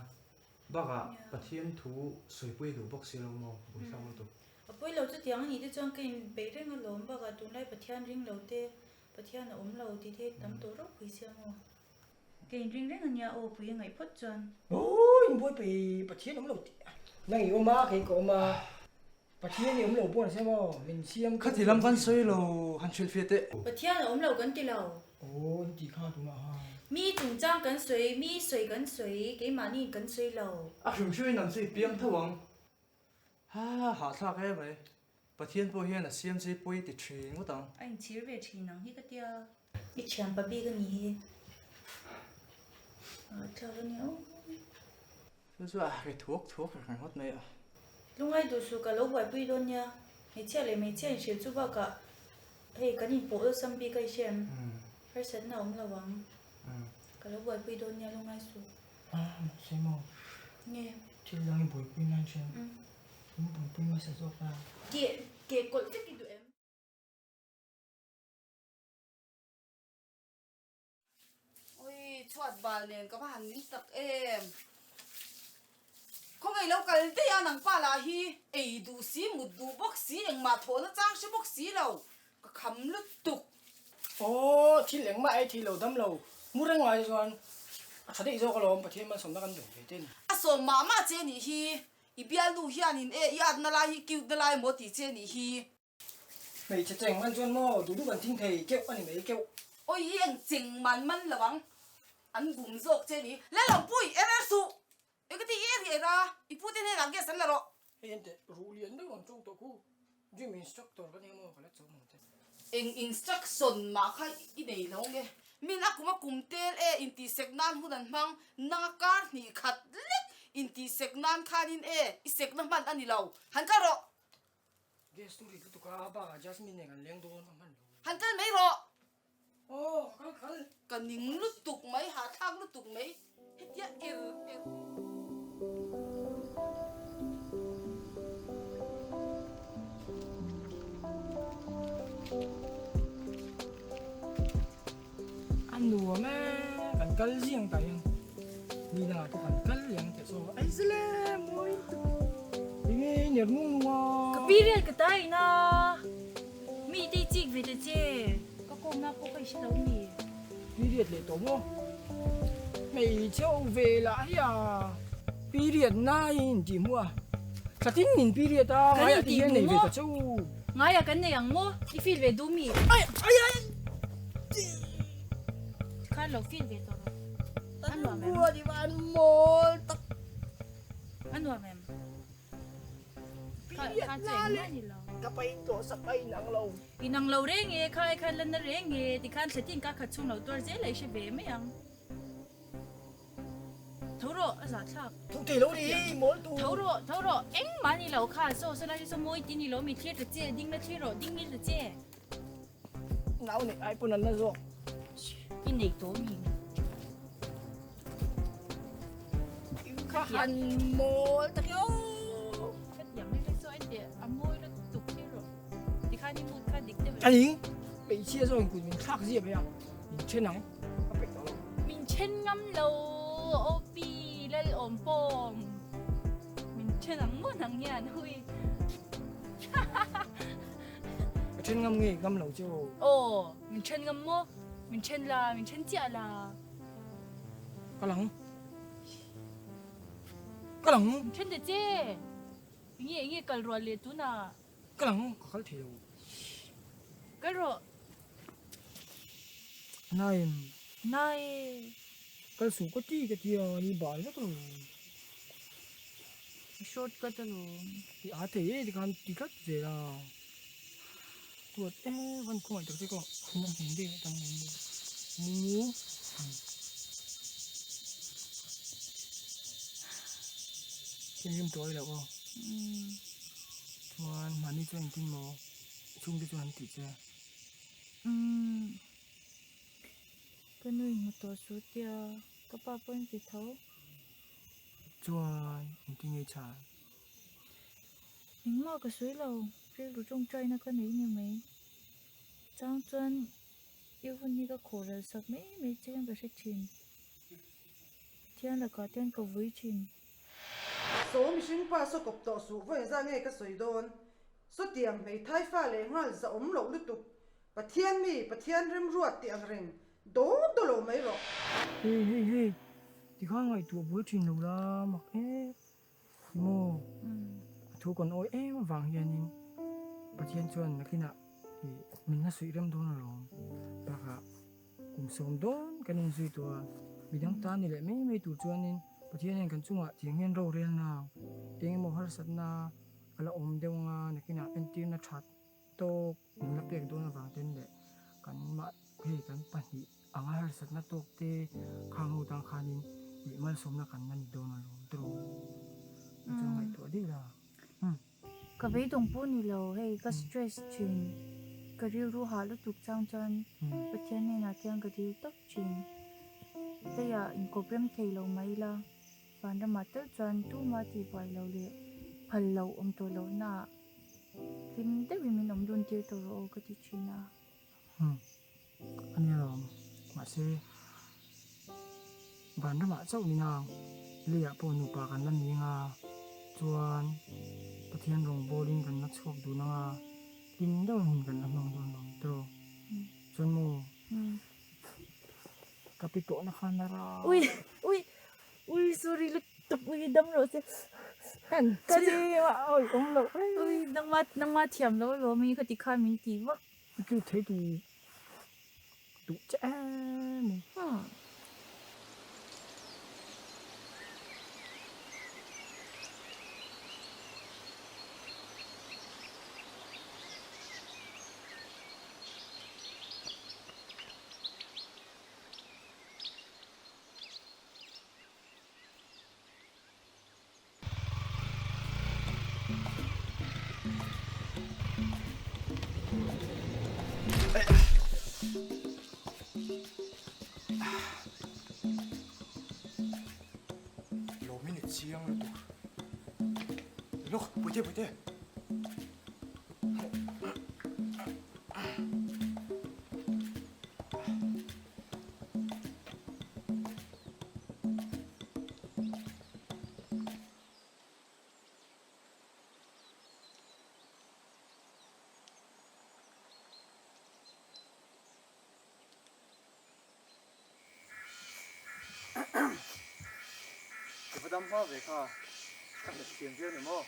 bakah Pathian thu sawipui a duh bawk si lo maw, buaithlak lutuk. A pawi lo chutiang a nih te chuan ka inpeih reng alawm, bakah tunlai Pathian ring lo te, Pathian a awm lo tih te tam tawh ropui sia maw. Ka inring reng a nia aw, pui a ngaih phawt chuan. Aw inbuai peih Pathian awm lo tih a. Nang i awm a, kei ka awm a. Pathian i awm lo pawh an sawi maw? Min siam Kha ti lam kan sawi lo, han hrilh fiah teh. Pathian a awm lo kan ti lo. Aw, an ti kha tunah ha. Mi chungchang kan sawi, mi sawi kan sawi, keimahni kan sawi lo. A hrim hrim in an chu i piang tho ang. Ha, hahthlak em mai. Pathian pawh hian a siam che i pawi ti thin ngawt ang. A inchhir ve thin ang hi ka tia. I thianpa bik a nih hi. Hahthlak a nia aw. Chu chu a ri thuak thuak reng ngawt mai a. Lungai duh suh ka lo buaipui dawn nia, hmeichhia leh hmeichhia inhrilh chu bakah hei kan inpawh awlsam bik a i hre em? Harsatna a awm lo ang, ka lo buaipui dawn nia lungai suh. Ah mahse maw? Nge? Thil dang i buaipui nan hriam, in buaipui hmasa zawk a. Ke ke kawlh vek i duh em? Ui, chhuat bal nen ka va han ning tak em. Khawngaih lo kal daih a nang pa lah hi ei duh si, mut duh bawk si, engmah thawhna chang hre bawk si lo, ka kham lutuk. Aw, thil engmah ei thei lo dam lo, mu reng ngai chuan a tha daih zawk alawm, Pathian malsawmna kan dawng ve te ni. A sawm mah mah che nih hi, i bialnu hianin e i atna lai hi cute na lai maw ti che nih hi. Hmeichhe cheng man chuan maw duh duh kan thing thei keuh a ni mai keuh. Awi i eng cheng man man lo ang, an bum zawk che ni. Le lo pui er er suh, eng ka ti i er er a, i pu te hnenah gas an la rawh. Hei en teh, ruh lian deuh ang tawng tawh khu, gym instructor ka nia maw ka la chauh mang che. Eng instruction mah kha i nei lo nge, min a kum a kum tel e intihsek nan hun an hmang, nanga kar hnih khat lek intihsek nan khanin e i sekna hman a ni lo, han kal rawh. Gas chu rit lutuk a, bakah Jasmine nen kan leng dawn a hman lo. Han kal mai rawh. Aw, kal kal. Ka ning lutuk mai, hahthlak lutuk mai, hetia er er. A nuam e, kan kal ziang tah hian ni dangah pawh kan kal leh ang tih saw ai zil e mawi lutuk enge i ner nung nung a. Ka period ka tai na mi te chik ve ta che ka kawm na pawh ka i hre lo mi. Period leh tawh maw hmeichhe aw ve lah hi a period na hi in tih hmuh a thlatin min period a ngaiah te hian nei ve ta che u. Ngaiah kan nei ang maw i feel ve duh mi. Ai ai ai. Khan lo feel ve tawh rawh. A nuam em? Buat i van mawl tak. A nuam em? Kha chu engmah ni lo. Ka pa in tawh sak a inang lo. Inang lo reng e, kha ai khan la na reng e, tikhan thlatin ka khat chhung lo tuar zel a i hre ve mai ang. Tho rawh, a zah thlak. Tho thei lo ni, mawl tu. Tho rawh, tho rawh, engmah ni lo kha, saw saw lai hi saw mawi ti ni lo mi thlir ta che, ding la thlir rawh, ding ngil ta che. Nau neih ai pawn an la zawk. I nei tawh mi. Ka han mawl tak e aw. Ka tiang mai mai saw en teh, a mawi lutuk thlir rawh. Tikhan i mood kha dik deuh em? Aning, hmeichhia zawk in kut min thlak zia mai a, min then ang. then ngam lo Opi lal awm pawm. Min then ang maw nang hian hui. Ka then ngam nge ngam lo che aw. Aw min then ngam maw min then la min then chiah la. Ka lang. Ka lang. Min then ta che. Enge enge kal rual leh tunah. Ka lang ka kal thei lo. Kal rawh. Naim. Nai. Kal suh ka ti ka tia ni bal vek lo. Short cut alo. I a thei e tikhan ti tlat zel a. Tuat e van khawngaih tak che ka hun a hming deuh atang in mu. Thinrim tawh ai loh aw. Chuan mahni chuan engtin maw chhungte chuan an tih che? Umm ka nu in hmu tawh su tia ka pa pawh in ti tho. Chuan engtin nge i chhan? Engmah ka sawi lo, rilru tawngtaina ka nei ni mai. Chang chuan i hun hi ka khawh ral sak mai mai che hian ka hre thin. Thian lakah te hian ka vui thin. Saw mihring pa saw kawp tawh suh vawi za nge ka sawi dawn? Sawtiang hmeithai fa leh nghal za awm loh lutuk. Pathian mi, Pathian remruat tih ang reng dawn daw lo mai rawh. Hei hei hei, tikhan ngaihtuah buai thin lo la mak em. Maw? A thu kan awi em avang hianin Pathian chuan nakinah ih min la suih rem dawn alawm. Bakah kum sawm dawn kan inzui tawh a, midang tan ni leh mai mai tur chuanin Pathian hian kan chungah tiang hian rorelna eng emaw harsatna a la awm deuh anga nakinah entirna that tawk min la pek dawn avang ten leh kan mah hei kan pahnih anga harsatna tawk te khang ho tang khanin ih malsawmna kan la ni dawn alawm tawh a chuan ngaihtuah daih la umm. Ka beidawng pawh ni lo hei ka stress thin ka rilru hah lutuk chang chuan Pathian hnenah chuan ka dil tawp thin hleiah inkawp rem thei lo mai ila vanramah tal chuan tuma tihbuai lo leh phal loh awm tawh lohnaah Hlim deuhin min awm dun tir tawh rawh aw ka ti thin a. Umm a nia lo mahse van ramah chauh ni nang leiah pawh nupa kan la ni anga chuan Pathian rawngbawlin kan la chhuak dun anga hlim deuhin hun kan la hmang dawn lo tawh chuan maw ka pi tawhna khan a ra. Ui ui Ui sorry lutuk ui dam rawh se. Kan chi a oi awm loh reng. Ui nangma nangma thiam lo alawm i khati khan min ti vak. I cute thei tu duh che em i. Lawmin i chiang lutuk. Lawk, puite puite. Ka va dam hma ve kha, ka hmet thiam viau ni maw?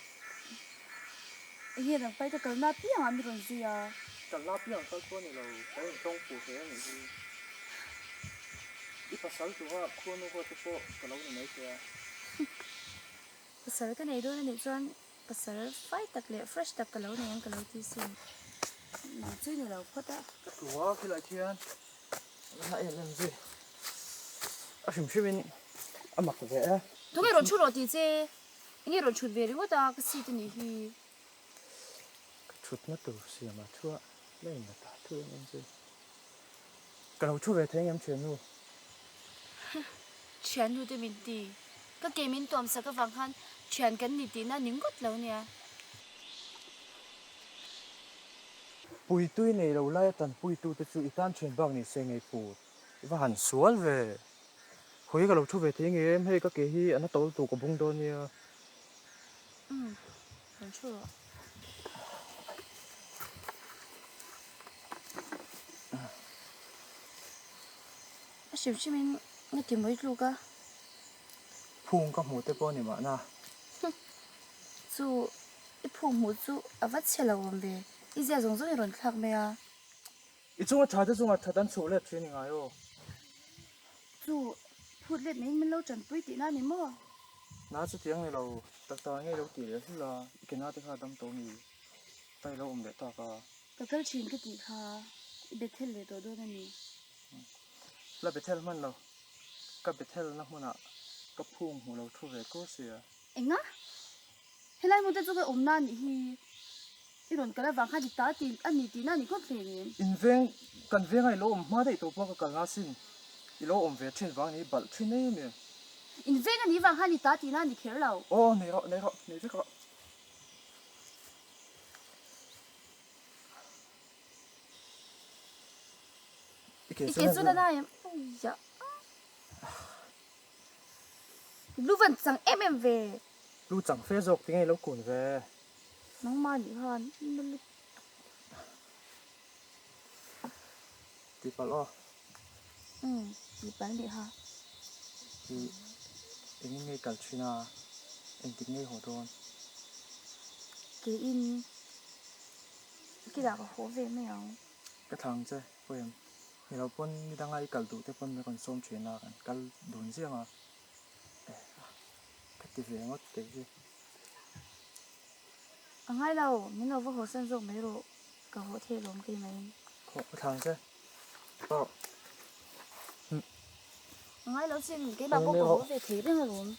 Enge dang pai ka kalna piangah mi rawn zui a. Kalna piang kal pawh a ni lo, kan intawng fuh hle a nih hi. I pasal tura khuanu huat te pawh ka lo ni mai thei a. Pasal ka nei dawn a nih chuan pasal fai tak leh fresh tak ka lo nei ang ka lo ti sin. Nang chu i ni lo phawt a. Ka tlua khilai khian a la em em zui. A hrim hrimin a mak ve e. Tunge rawn chhut rawh tih che? Enge rawn chhut ve ringawt a ka seat a nih hi. Ka thutna tur siam a thu a, la in la ta thu em em zui. Ka lo thu ve thei engem thiannu? Thiannu te min ti. Ka ke min tuam sak avang khan thian kan ni tihna ni ngawt lo nia. Puitui nei lo laia tanpuitu te chu i tan thian bak ni se ngei pu. I va han sual ve. Khawi ka lo thu ve thei nge em hei ka ke hi a na tawl tur ka bung dawn nia. Umm, rawn thu rawh. A hrim hrim in nga ti mawi tluk a. Phung ka hmuh te pawh a ni mahna. Chu i phung hmuh chu a va chhe lo awm ve, i zia zawng zawng i rawn thlak mai a. I chunga tha te chunga that an chhuh let thin i ngai aw. Chu phut let neiin min lo tanpui tihna a ni maw? Na chutiang ni lo, tak tak ngei lo tih leh hlul a, i ke na te kha dam tawh mi? Ta i lo awm leh tak a. Ka kal thin ka tih kha i Bethel leh tawh dawn a ni. La Bethel hman lo, ka Bethel na hmunah ka phung hmu lo thu ve kur sia. Enga? Helai hmun te chu ka awmna a nih hi. I rawn kal avang khan i ta tih a ni tihna a ni khawp hle ni. In veng, kan venga i lo awm hma daih tawh pawh ka kalna asin. I lo awm ve thin vang ni, balh thin em em. In veng a nih vang khan i ta tihna a ni kher lo. Aw, nei rawh, nei rawh, nei vek rawh. I ke I ke chu na na em? Awiah. Lu van chang em em ve. Lu chang fe zawk tinge i lo kun ve. Nangmah nih khan na lutuk. Tihpalh aw. Umm tihpalh nih kha. I engin nge kal thin a, engtik nge haw dawn? Keiin kilah ka haw ve mai ang. Ka thlang che poem. Ni lo pawn ni danga i kal duh te pawn min rawn sawm thin a, kan kal dun ziang a. Eh ka ti ve ngawt kei hi. A ngai lo, min lo va haw san zawk mai rawh, ka haw thei alawm kei mai. Haw ka thlang che. Aw. A ngai lo chin, keimah pawh ka haw ve thei reng alawm.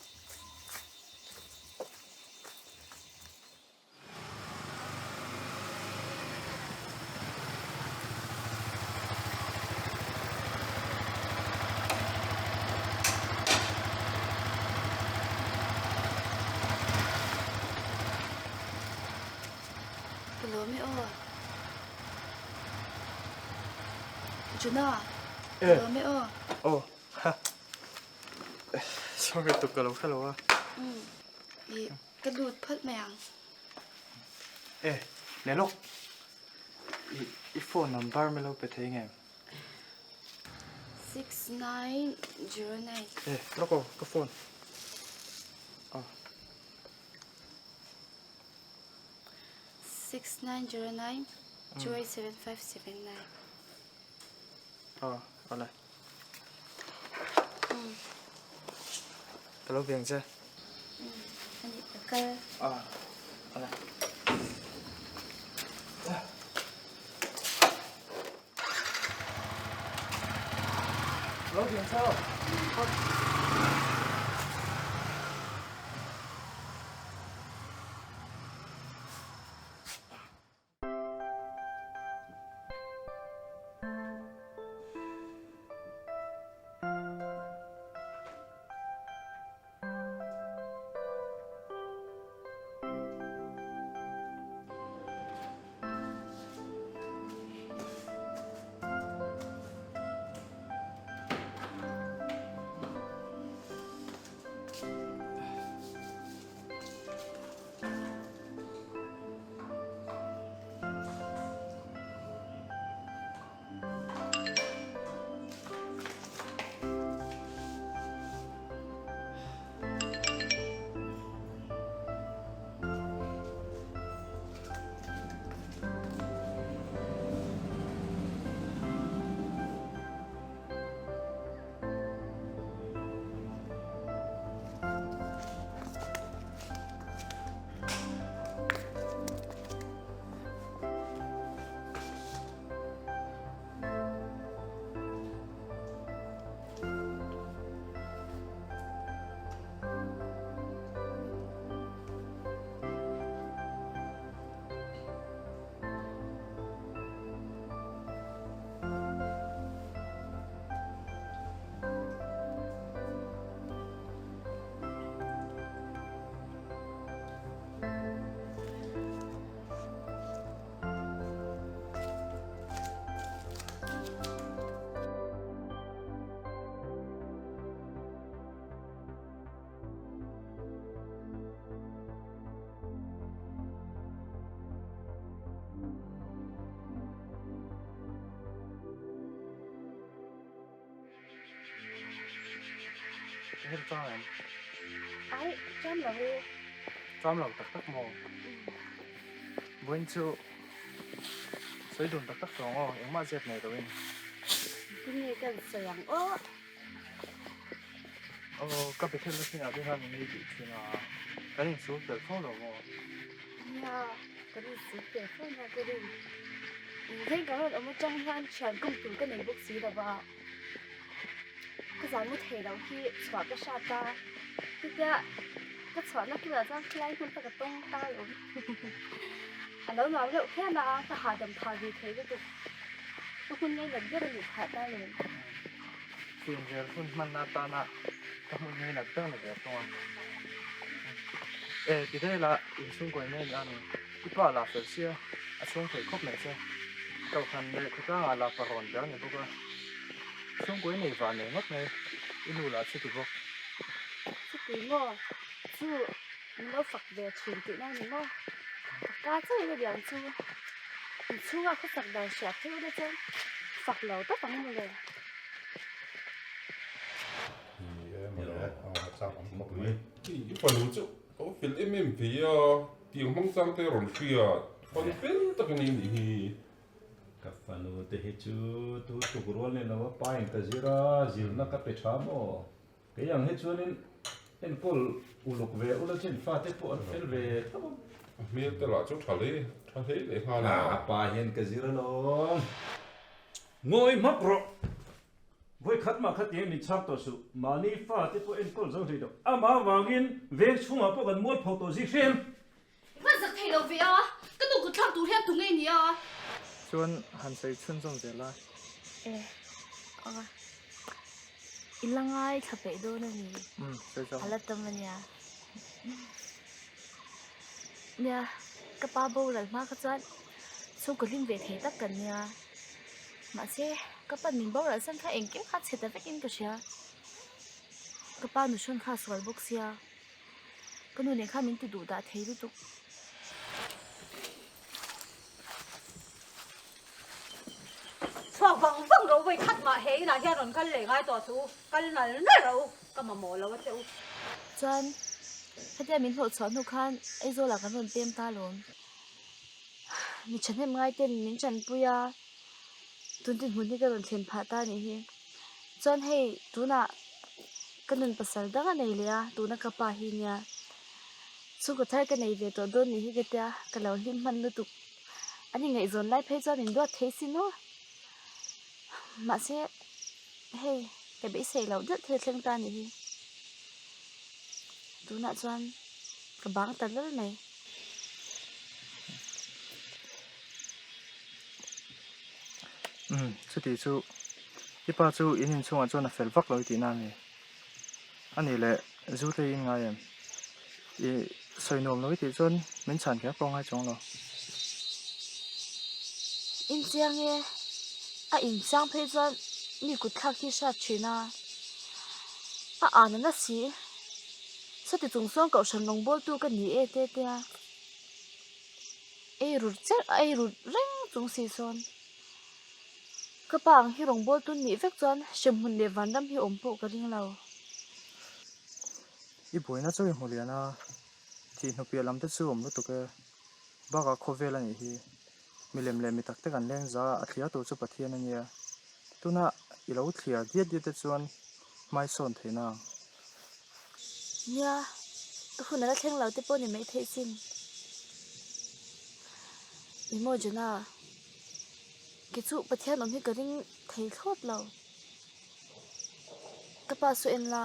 Ka lawm e aw. Juna, ka lawm e aw. Aw, ha. Sorry tuk ka lo hre lo a. Umm, i Ka lut phawt mai ang. E, leh lawk. I, i phone number min lo pe thei nge? 6909. E, lawk aw, ka phone. Aw. 6909 287579. Aw, awle. Ka lo biang che. Ani ka kal. Aw, awle. Lo biang che aw. her chang em? Ai, cham lo e. Cham lo tak tak maw? Vawiin chu sawi dun tak tak tawh ang aw, engmah zep nei loin. Tinge kan sawi ang aw? Aw, ka Bethel na thinah te khan min ei tih thin a, kan insul tel fo lo maw? Nia, kan insul tel fo nia ka rin. Veng ka rawn awm atang hian thian kawm tur ka nei bawk si lo va. Ka zan mu thei lo hi chhuah ka hrat a, chutia ka chhuahna kilah chuan khilai hmun kha ka tawng ta alawm. A lo nuam reuh phian a, ka hahdam phah ve thei lutuk. Ka hmun ngei nat ber a nih phah ta alawm. Fim vel hun hmanna atana ka hmun ngei nat ber ni ve thung a. E, ti daih la, inchhungkawi mai a ni a ni. I pa la fel sia, a chhung theih khawp mai che. Kohhran leh khawtlangah la parawn ber a ni bawk a. Chhungkawi nei vah nei ngawt mai, i nu lah chuti bawk. Chuti maw? Chu min lo fak ve thin tihna a ni maw? Ka ka chauh ila lian chu inchhunga khawsak dan hriat phei ula chuan fak lo tawp ang mawle. Ni e mawle, a chak awm khawp mai. I fanu chu a va fel em em ve a. Tiang hmang chang te rawn hria fanu fel tak a ni nih hi. Ka fanu te hi chu tu tuk rual ni lo a pa in ka zir a, zirna ka pe tha maw? Kei ang hi chuanin enkawl uluk ve ula chin fate pawh an fel ve tho ang. A hmel te lah chu tha hle tha hle leh nghal a. A pa hian ka zir alawm. Ngawi hmak rawh. Vawi khat mah kha tiang min chhak tawh suh, mahni fa te pawh enkawl zo hlei lo. Amah avangin veng chhungah pawh kan mualpho tawh zi hrem. I va zak thei lo ve a, ka nu kut thlak tur hian tu ngei nia. Chuan han sawi chhunzawm zel a. E, a, i la ngai thla peih dawn a ni. Umm, sawi zawk. A la tam a nia. Nia, ka pa boral hma kha chuan chhungkaw hlim ve thei tak kan nia. Mahse, ka pa min boral san kha engkim kha chhe ta vekin ka hria. Ka pa nuhrawn kha a sual bawk sia, ka nu nen khan min ti duh dah thei lutuk. Chhuak vang vang ro vawi khat mah he inah hian rawn kal leh ngai tawh suh u, kal nal nal ro ka mamawh lo a che u. Chuan, hetia min hlawh chhuah hnu khan Aizawl ah kan rawn pem ta alawm. Mi thahnem ngai ten min tanpui a, tun dinhmun hi ka rawn thlen phah ta anih hi. Chuan hei tunah ka nun pasal dang a nei leh a, tuna ka pa hi nia. Chhungkaw thar ka nei ve tawh dawn nih hi ka tia, ka lo hlim hman lutuk. An ingaihzawn lai phei chuan min duat thei sin aw. Mahse hei ka beisei loh deuh thil thleng ta anih hi. Tunah chuan ka bang ta lal mai. Umm chuti chu i pa chu in inchhungah chuan a fel vak lo i tihna a ni. A nih leh zu te i ngai em? I sawi nuam lo i tih chuan min chhan kher pawh a ngai chuang lo. Inchiang e, a inchiang phei chuan mi kut thlak hi hriat thin a, a an a na si. Sawti chung chuan kohhran rawngbawltu ka ni e te te a, ei rut cherh a ei rut reng chung si sawn ka pa ang hi rawngbawltu nih vek chuan hremhmun leh vanram hi awm pawh ka ring lo. I buaina chu i hmu lian a, thih hnu piah lam te chu awm lutuk e, bakah khawvel a nih hi, milem leh mi tak te kan leng za a, a thliar tur chu Pathian a nia, tuna i lo thliar diat diat te chuan hmai sawn theihna ang. Nia, ka hun a la thleng lo te pawh ni mai theih sin. Ih maw Jona, kei chu Pathian awm hi ka ring thei thlawt lo. Ka pa saw en la,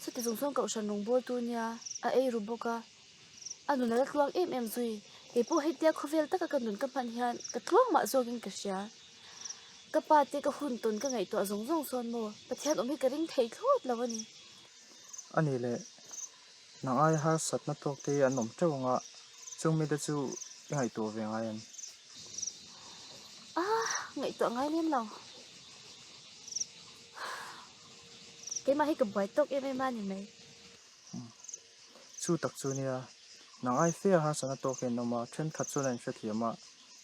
chuti chung chuan kohhran rawngbawltu nia a ei ru bawk a, a nun a la tluang em em zui. Kei pawh hetia khawvel taka ka nun ka hman hian ka tluang mah zawkin ka hria. Ka pa te ka hun tawn ka ngaihtuah zawng zawng sawn maw Pathian awm hi ka ring thei thlawt lo a ni. A nih leh, nang ai harsatna tawk te hi an awm teuh ang a, chung mite chu i ngaihtuah ve ngai em? A, ngaihtuah ngai lem lo. Keimah hi ka buai tawk em em a ni mai. Chu tak chu nia, nang ai fe a harsatna tawk hi an awm a, thenkhat chuan an hrethiam a,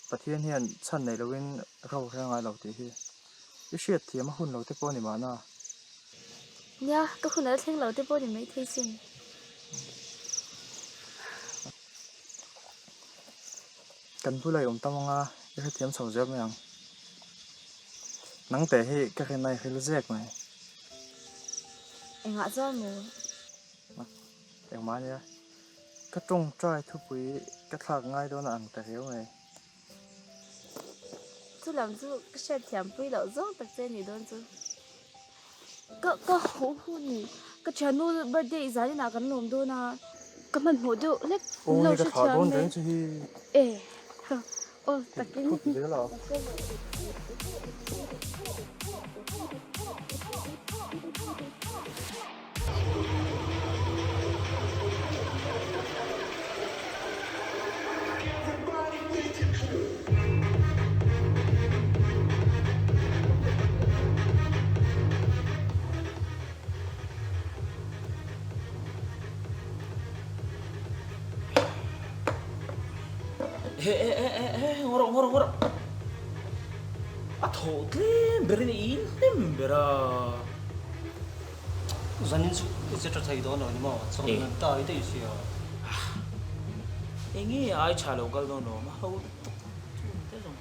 Pathian hian chhan nei loin ro hre ngai lo tih hi i hriat thiam a hun lo te pawh a ni mahna. Nia, ka hun a la thleng lo te pawh ni maithei sin. Kan bula i awm tam anga i hrethiam chho zel mai ang. Nang teh hi ka rin a i hril zek mai. Engah chuan maw? Engmah ania, ka tawngtai thupui ka thlak ngai dawn a ang ta riau mai. Chu lam chu ka hriatthiam pui loh zawng tak che nih dawn chu. Ka ka huh huh ni. Ka thiannu birthday i zan inah kan lawm dawn a, ka hmanhmawh deuh hlek min lo hrethiam e. E aw takin. He he he he he ngawr ngawr ngawr a thaw tlem berin a in hnem ber a. Zanin chu i che tha thei dawn lo ni maw? Chawn nan ta i daih sia. Enge ai tha lo kal dawn lo a ho lutuk chu te zawng.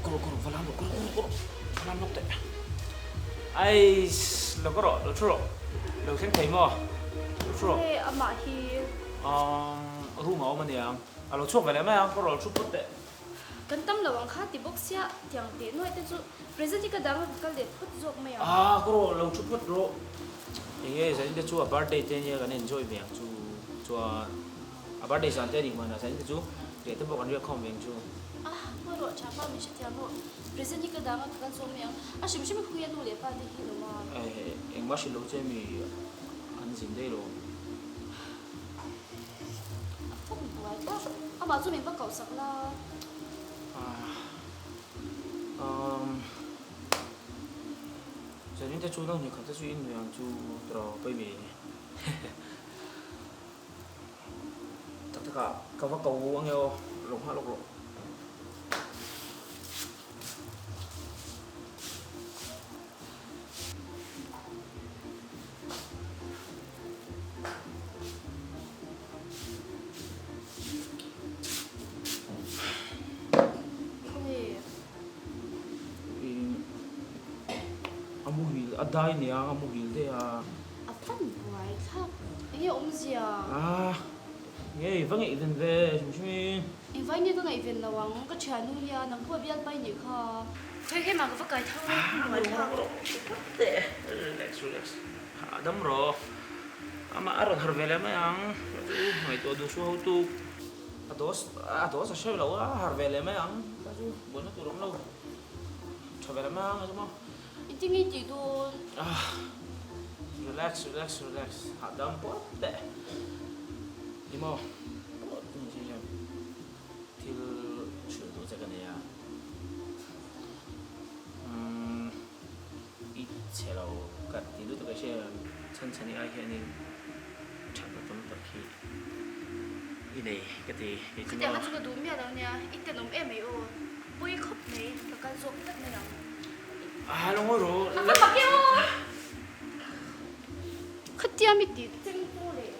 Kawr kawr va lam rawh kawr kawr kawr va lam lawk teh. Aiss lo ka rawh lo thu rawh lo thleng thei maw lo thu rawh. Hei amah hi. Umm room a awm aniang a lo chhuak ve leh mai ang ka rawh lo thu phawt teh. Kan tam lo ang kha ti bawk sia tiang teh nuai te chu present hi ka dang a ka kal leh phawt zawk mai ang. Ah ka rawh lo thu phawt rawh. Enge zanin te chu a birthday te ania kan enjoy ve ang chu chuan. A birthday zan te a nih hmanah zanin te chu riah te pawh kan riak khawm ve ang chu. Ah, maw rawh tha pa min hrethiam rawh. Present hi ka dang a ka kal zawk mai ang. A hrim hrim hui a nu leh pa te hi lo a. Eh, engmah hrilh lo che mi an zin daih lo. A fawk buai tlat. Amah chu min va koh sak la. Ah, um, zanin te chu nang hnih khat te chu in nui ang chu tiraw baby. Tak tak ah ka va ko ange aw, lo nghah lawk rawh. A muhil a dai nia a muhil daih a. A fan buai thlak. Enge awmzia? Ah, nge i va ngaihven ve hrim hrim i. Engvai nge ka ngaihven lo ang, ka thiannu hian nang pawh bialpai nih kha. Khawi khawi mah ka va kai tho a, buai thlak. Relax, relax. A dam rawh. Amah a rawn harh ve leh mai ang. Chu ngaihtuah duh suh ho tuk. A dose, a dose a hre lo a, a harh ve leh mai ang. Chu buaina tur awm lo. Tha ve leh mai ang a chu maw. Engtin nge i tih dawn? Ah, relax, relax, relax. Hahdam pawt teh. Ni maw? Pawt ni si hian thil hrilh duh che ka nei a. Umm, i chhe lo ka ti lutuk a hria chhan chhan i ai hianin thatna tam tak hi i nei ka ti. Kei chu maw? Khatiang a chu ka duh miah lo nia, i tenawm em mai aw. Pawi khawp mai, ka kal zawk tlat mai ang. A lo ngawi rawh. A va mak e aw. Khatia mi tih cheng pawh leh.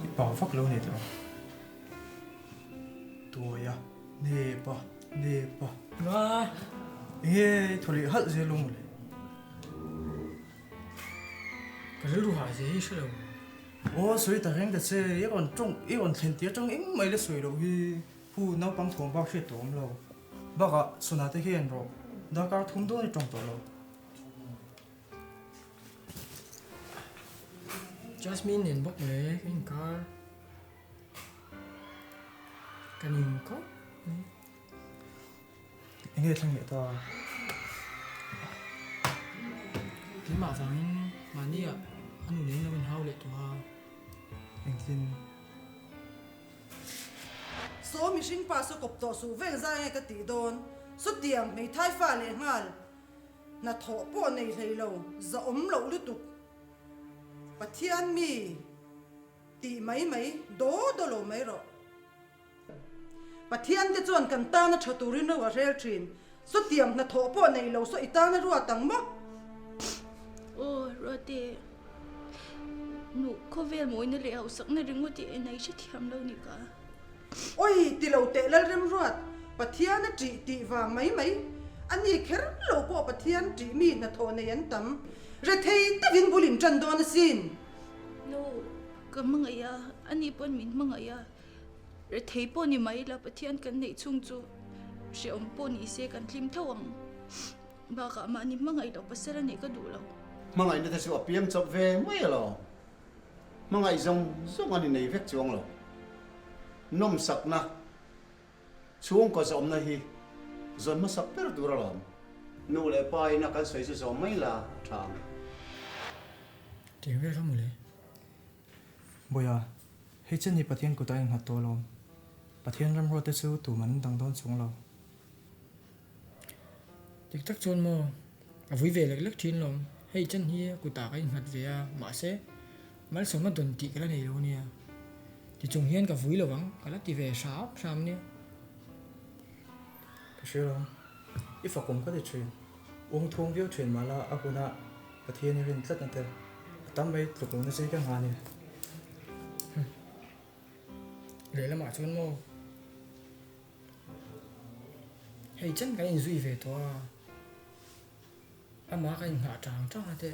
I pau vak lo ni tawh. Tuaia, nepa, nepa. Nga, enge i thaw leh halh zel lo mawle. Ka rilru hah zia hi hre lo. Aw sawi ta reng ta che, i rawn tawng, i rawn thlen tir atang engmah i la sawi loh hi. Pu naupang thawm bak hriat tawh awm lo. Bakah Sona te hian rawh darkar thum dawn i tawng tawh lo. Jasmine nen bawk le ka inkar ka ning khawp mai. Enge thleng leh ta? Keimah vangin mahniah a nu nen lo inhau leh tawh a. Engtin? Saw mihring pa saw kawp tawh suh veng zai nge ka tih dawn? Sawtiang hmeithai fa leh nghal hnathawh pawh nei hlei lo, zahawm loh lutuk. Pathian mi tih mai mai daw daw lo mai rawh. Pathian te chuan kan tana tha turin ro a rel thin. Sawtiang hnathawh pawh nei lo saw i tana ruat ang maw? Aw, Ruate, nu khawvel mawina leh hausakna ringawt i en a i hrethiam lo ni ka. Oi, ti lo teh Lalremruat, Pathian a ṭih tih vang mai mai. A ni kher lo pawh Pathian ṭih mi hnathawh nei an tam. Rethei takin bul in ṭan dawn asin. Nu, ka hmangaih a, ani pawn min hmangaih a. Rethei pawh ni mai ila Pathian kan neih chhung chu hrehawm pawh ni se kan hlim tho ang. Bakah mahni hmangaih loh pasal a neih ka duh lo. Hmangaihna te chu a piang chawp ve mai alawm. Hmangaih zawng zawng an inei vek chuang lo. Nawmsakna, chhungkaw zawmna hi zawn hmasak ber tur alawm. Nu leh pa ina kan sawi chu zawm mai la tha ang. Tiang vel kha mawle. Bawiha, hei chen hi Pathian kut a innghat tawh alawm. Pathian ramruat te chu tuman an dang dawn chung lo. Dik tak chuan maw, a vui ve lek lek thin lawm. Hei chen hi kutah ka innghat ve a, mahse malsawmna dawn tih ka la nei lo ania. Tichung hian ka vui lo ang, ka la ti ve hram hram ania. Ka hria lo, i fakawm ka ti thin. Ung thung viau thin mahla a huna Pathian i rin tlat na te a tam mai tluk lohna che hi ka nghah a ni. Lehlamah chuan maw hei chen kan inzui ve tawh a, amah kan inngah tang tang a te,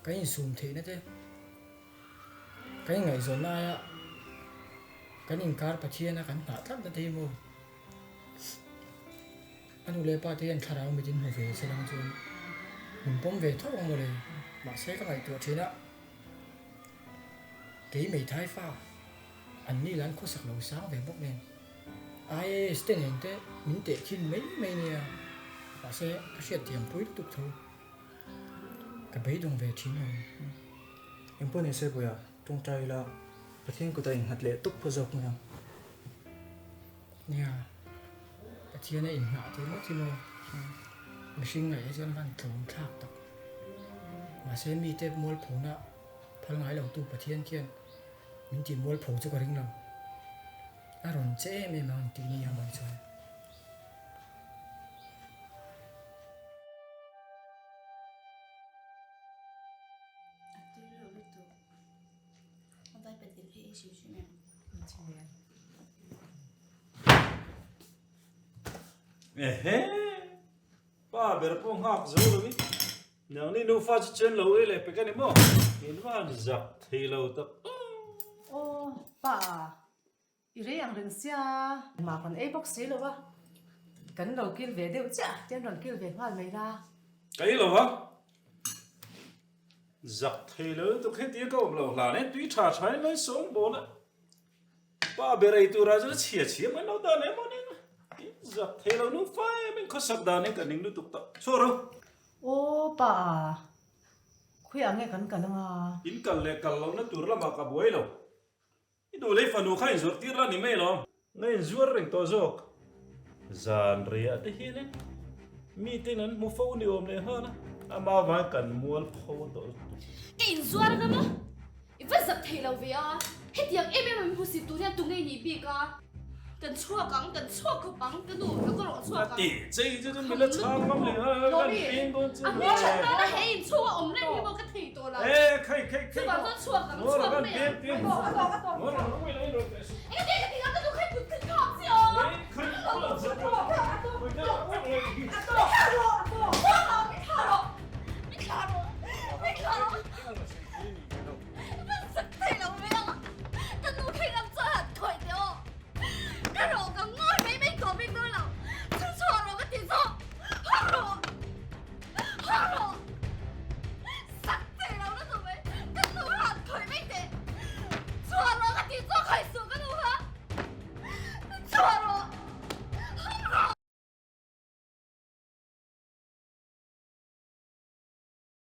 kan insum theihna te, kan inngaihzawnna aia kan inkar Pathiana kan nghah tlatna te hi maw. A nu leh pa te hian thlarau mit in hmu ve se lang chuan min pawm ve tho ang mawle, mahse ka ngaihtuah thin a, kei Meithai fa an ni lan khawsak lo sang ve bawk nen IAS te nen te min teh khin mai mai nia, mahse ka hriatthiam pui lutuk tho, ka beidawng ve thin lo. Engpawh ni se Puia, tawngtai ila Pathian kutah innghat leh tawp pawh zawk mai ang. Nia, Pathian a inngah tih ngawt hi maw? Mihring ngaih hi chuan van tlawm thlak tak. Mahse mite mualphona phal ngai lo tu Pathian khian min tih mualpho chu ka ring lo. A rawn che em em ang tih ni ang mai chuan. A tui lo lutuk. A vai patil hi ei hrim hrim em? Ehe! Pa ber pawh nghak zo lo in nangni nufa chu chen lo ei leh pek a ni maw? In van zak thei lo tak. Aw pa i rei ang reng sia. Mah kan ei bawk si lo a, kan lo kil ve deuh chiah tian rawn kil ve nghal mai la. Ka ei lo va. Zak thei lo lutuk heti ka awm lo hlan e, tui tha tha in lo in sawng bawl a. Pa ber ei tura chu chhia chhia mai lo dan em awnin zak thei lo nu fa em in khawsak dan in ka ning lutuk tawh. Chhuak ro. Aw pa a, khawiah nge kan kal anga? In kal leh kal lohna tur lamah ka buai lo. I duh lei fanu kha inzawrh tir la ni mai lo. Nga inzuar reng tawh zawk. Zan reiah te hian in mite in an hmu fo ni awm leh nghal a, ama avangin kan mual pho tawh lutuk. Ka inzuar ngam a, i va zak thei lo ve a, hetiang em em a min hmusit tur hian tunge nih bik a? Kan chhuak ang, kan chhuak khawp ang, ka nu ka rawh chhuak ang. Ka tih chei chu chu mila chhang ngam leh nghal a, kan ping dawn chu. A hmel that nana he inchhung a awm reng hi maw ka thei tawh lo. E khai khai khai. Chuvang chuan chhuak ang, chhuak mai ang. Ping ping. Ngaw rawh, ngaw rawh, ngaw rawh.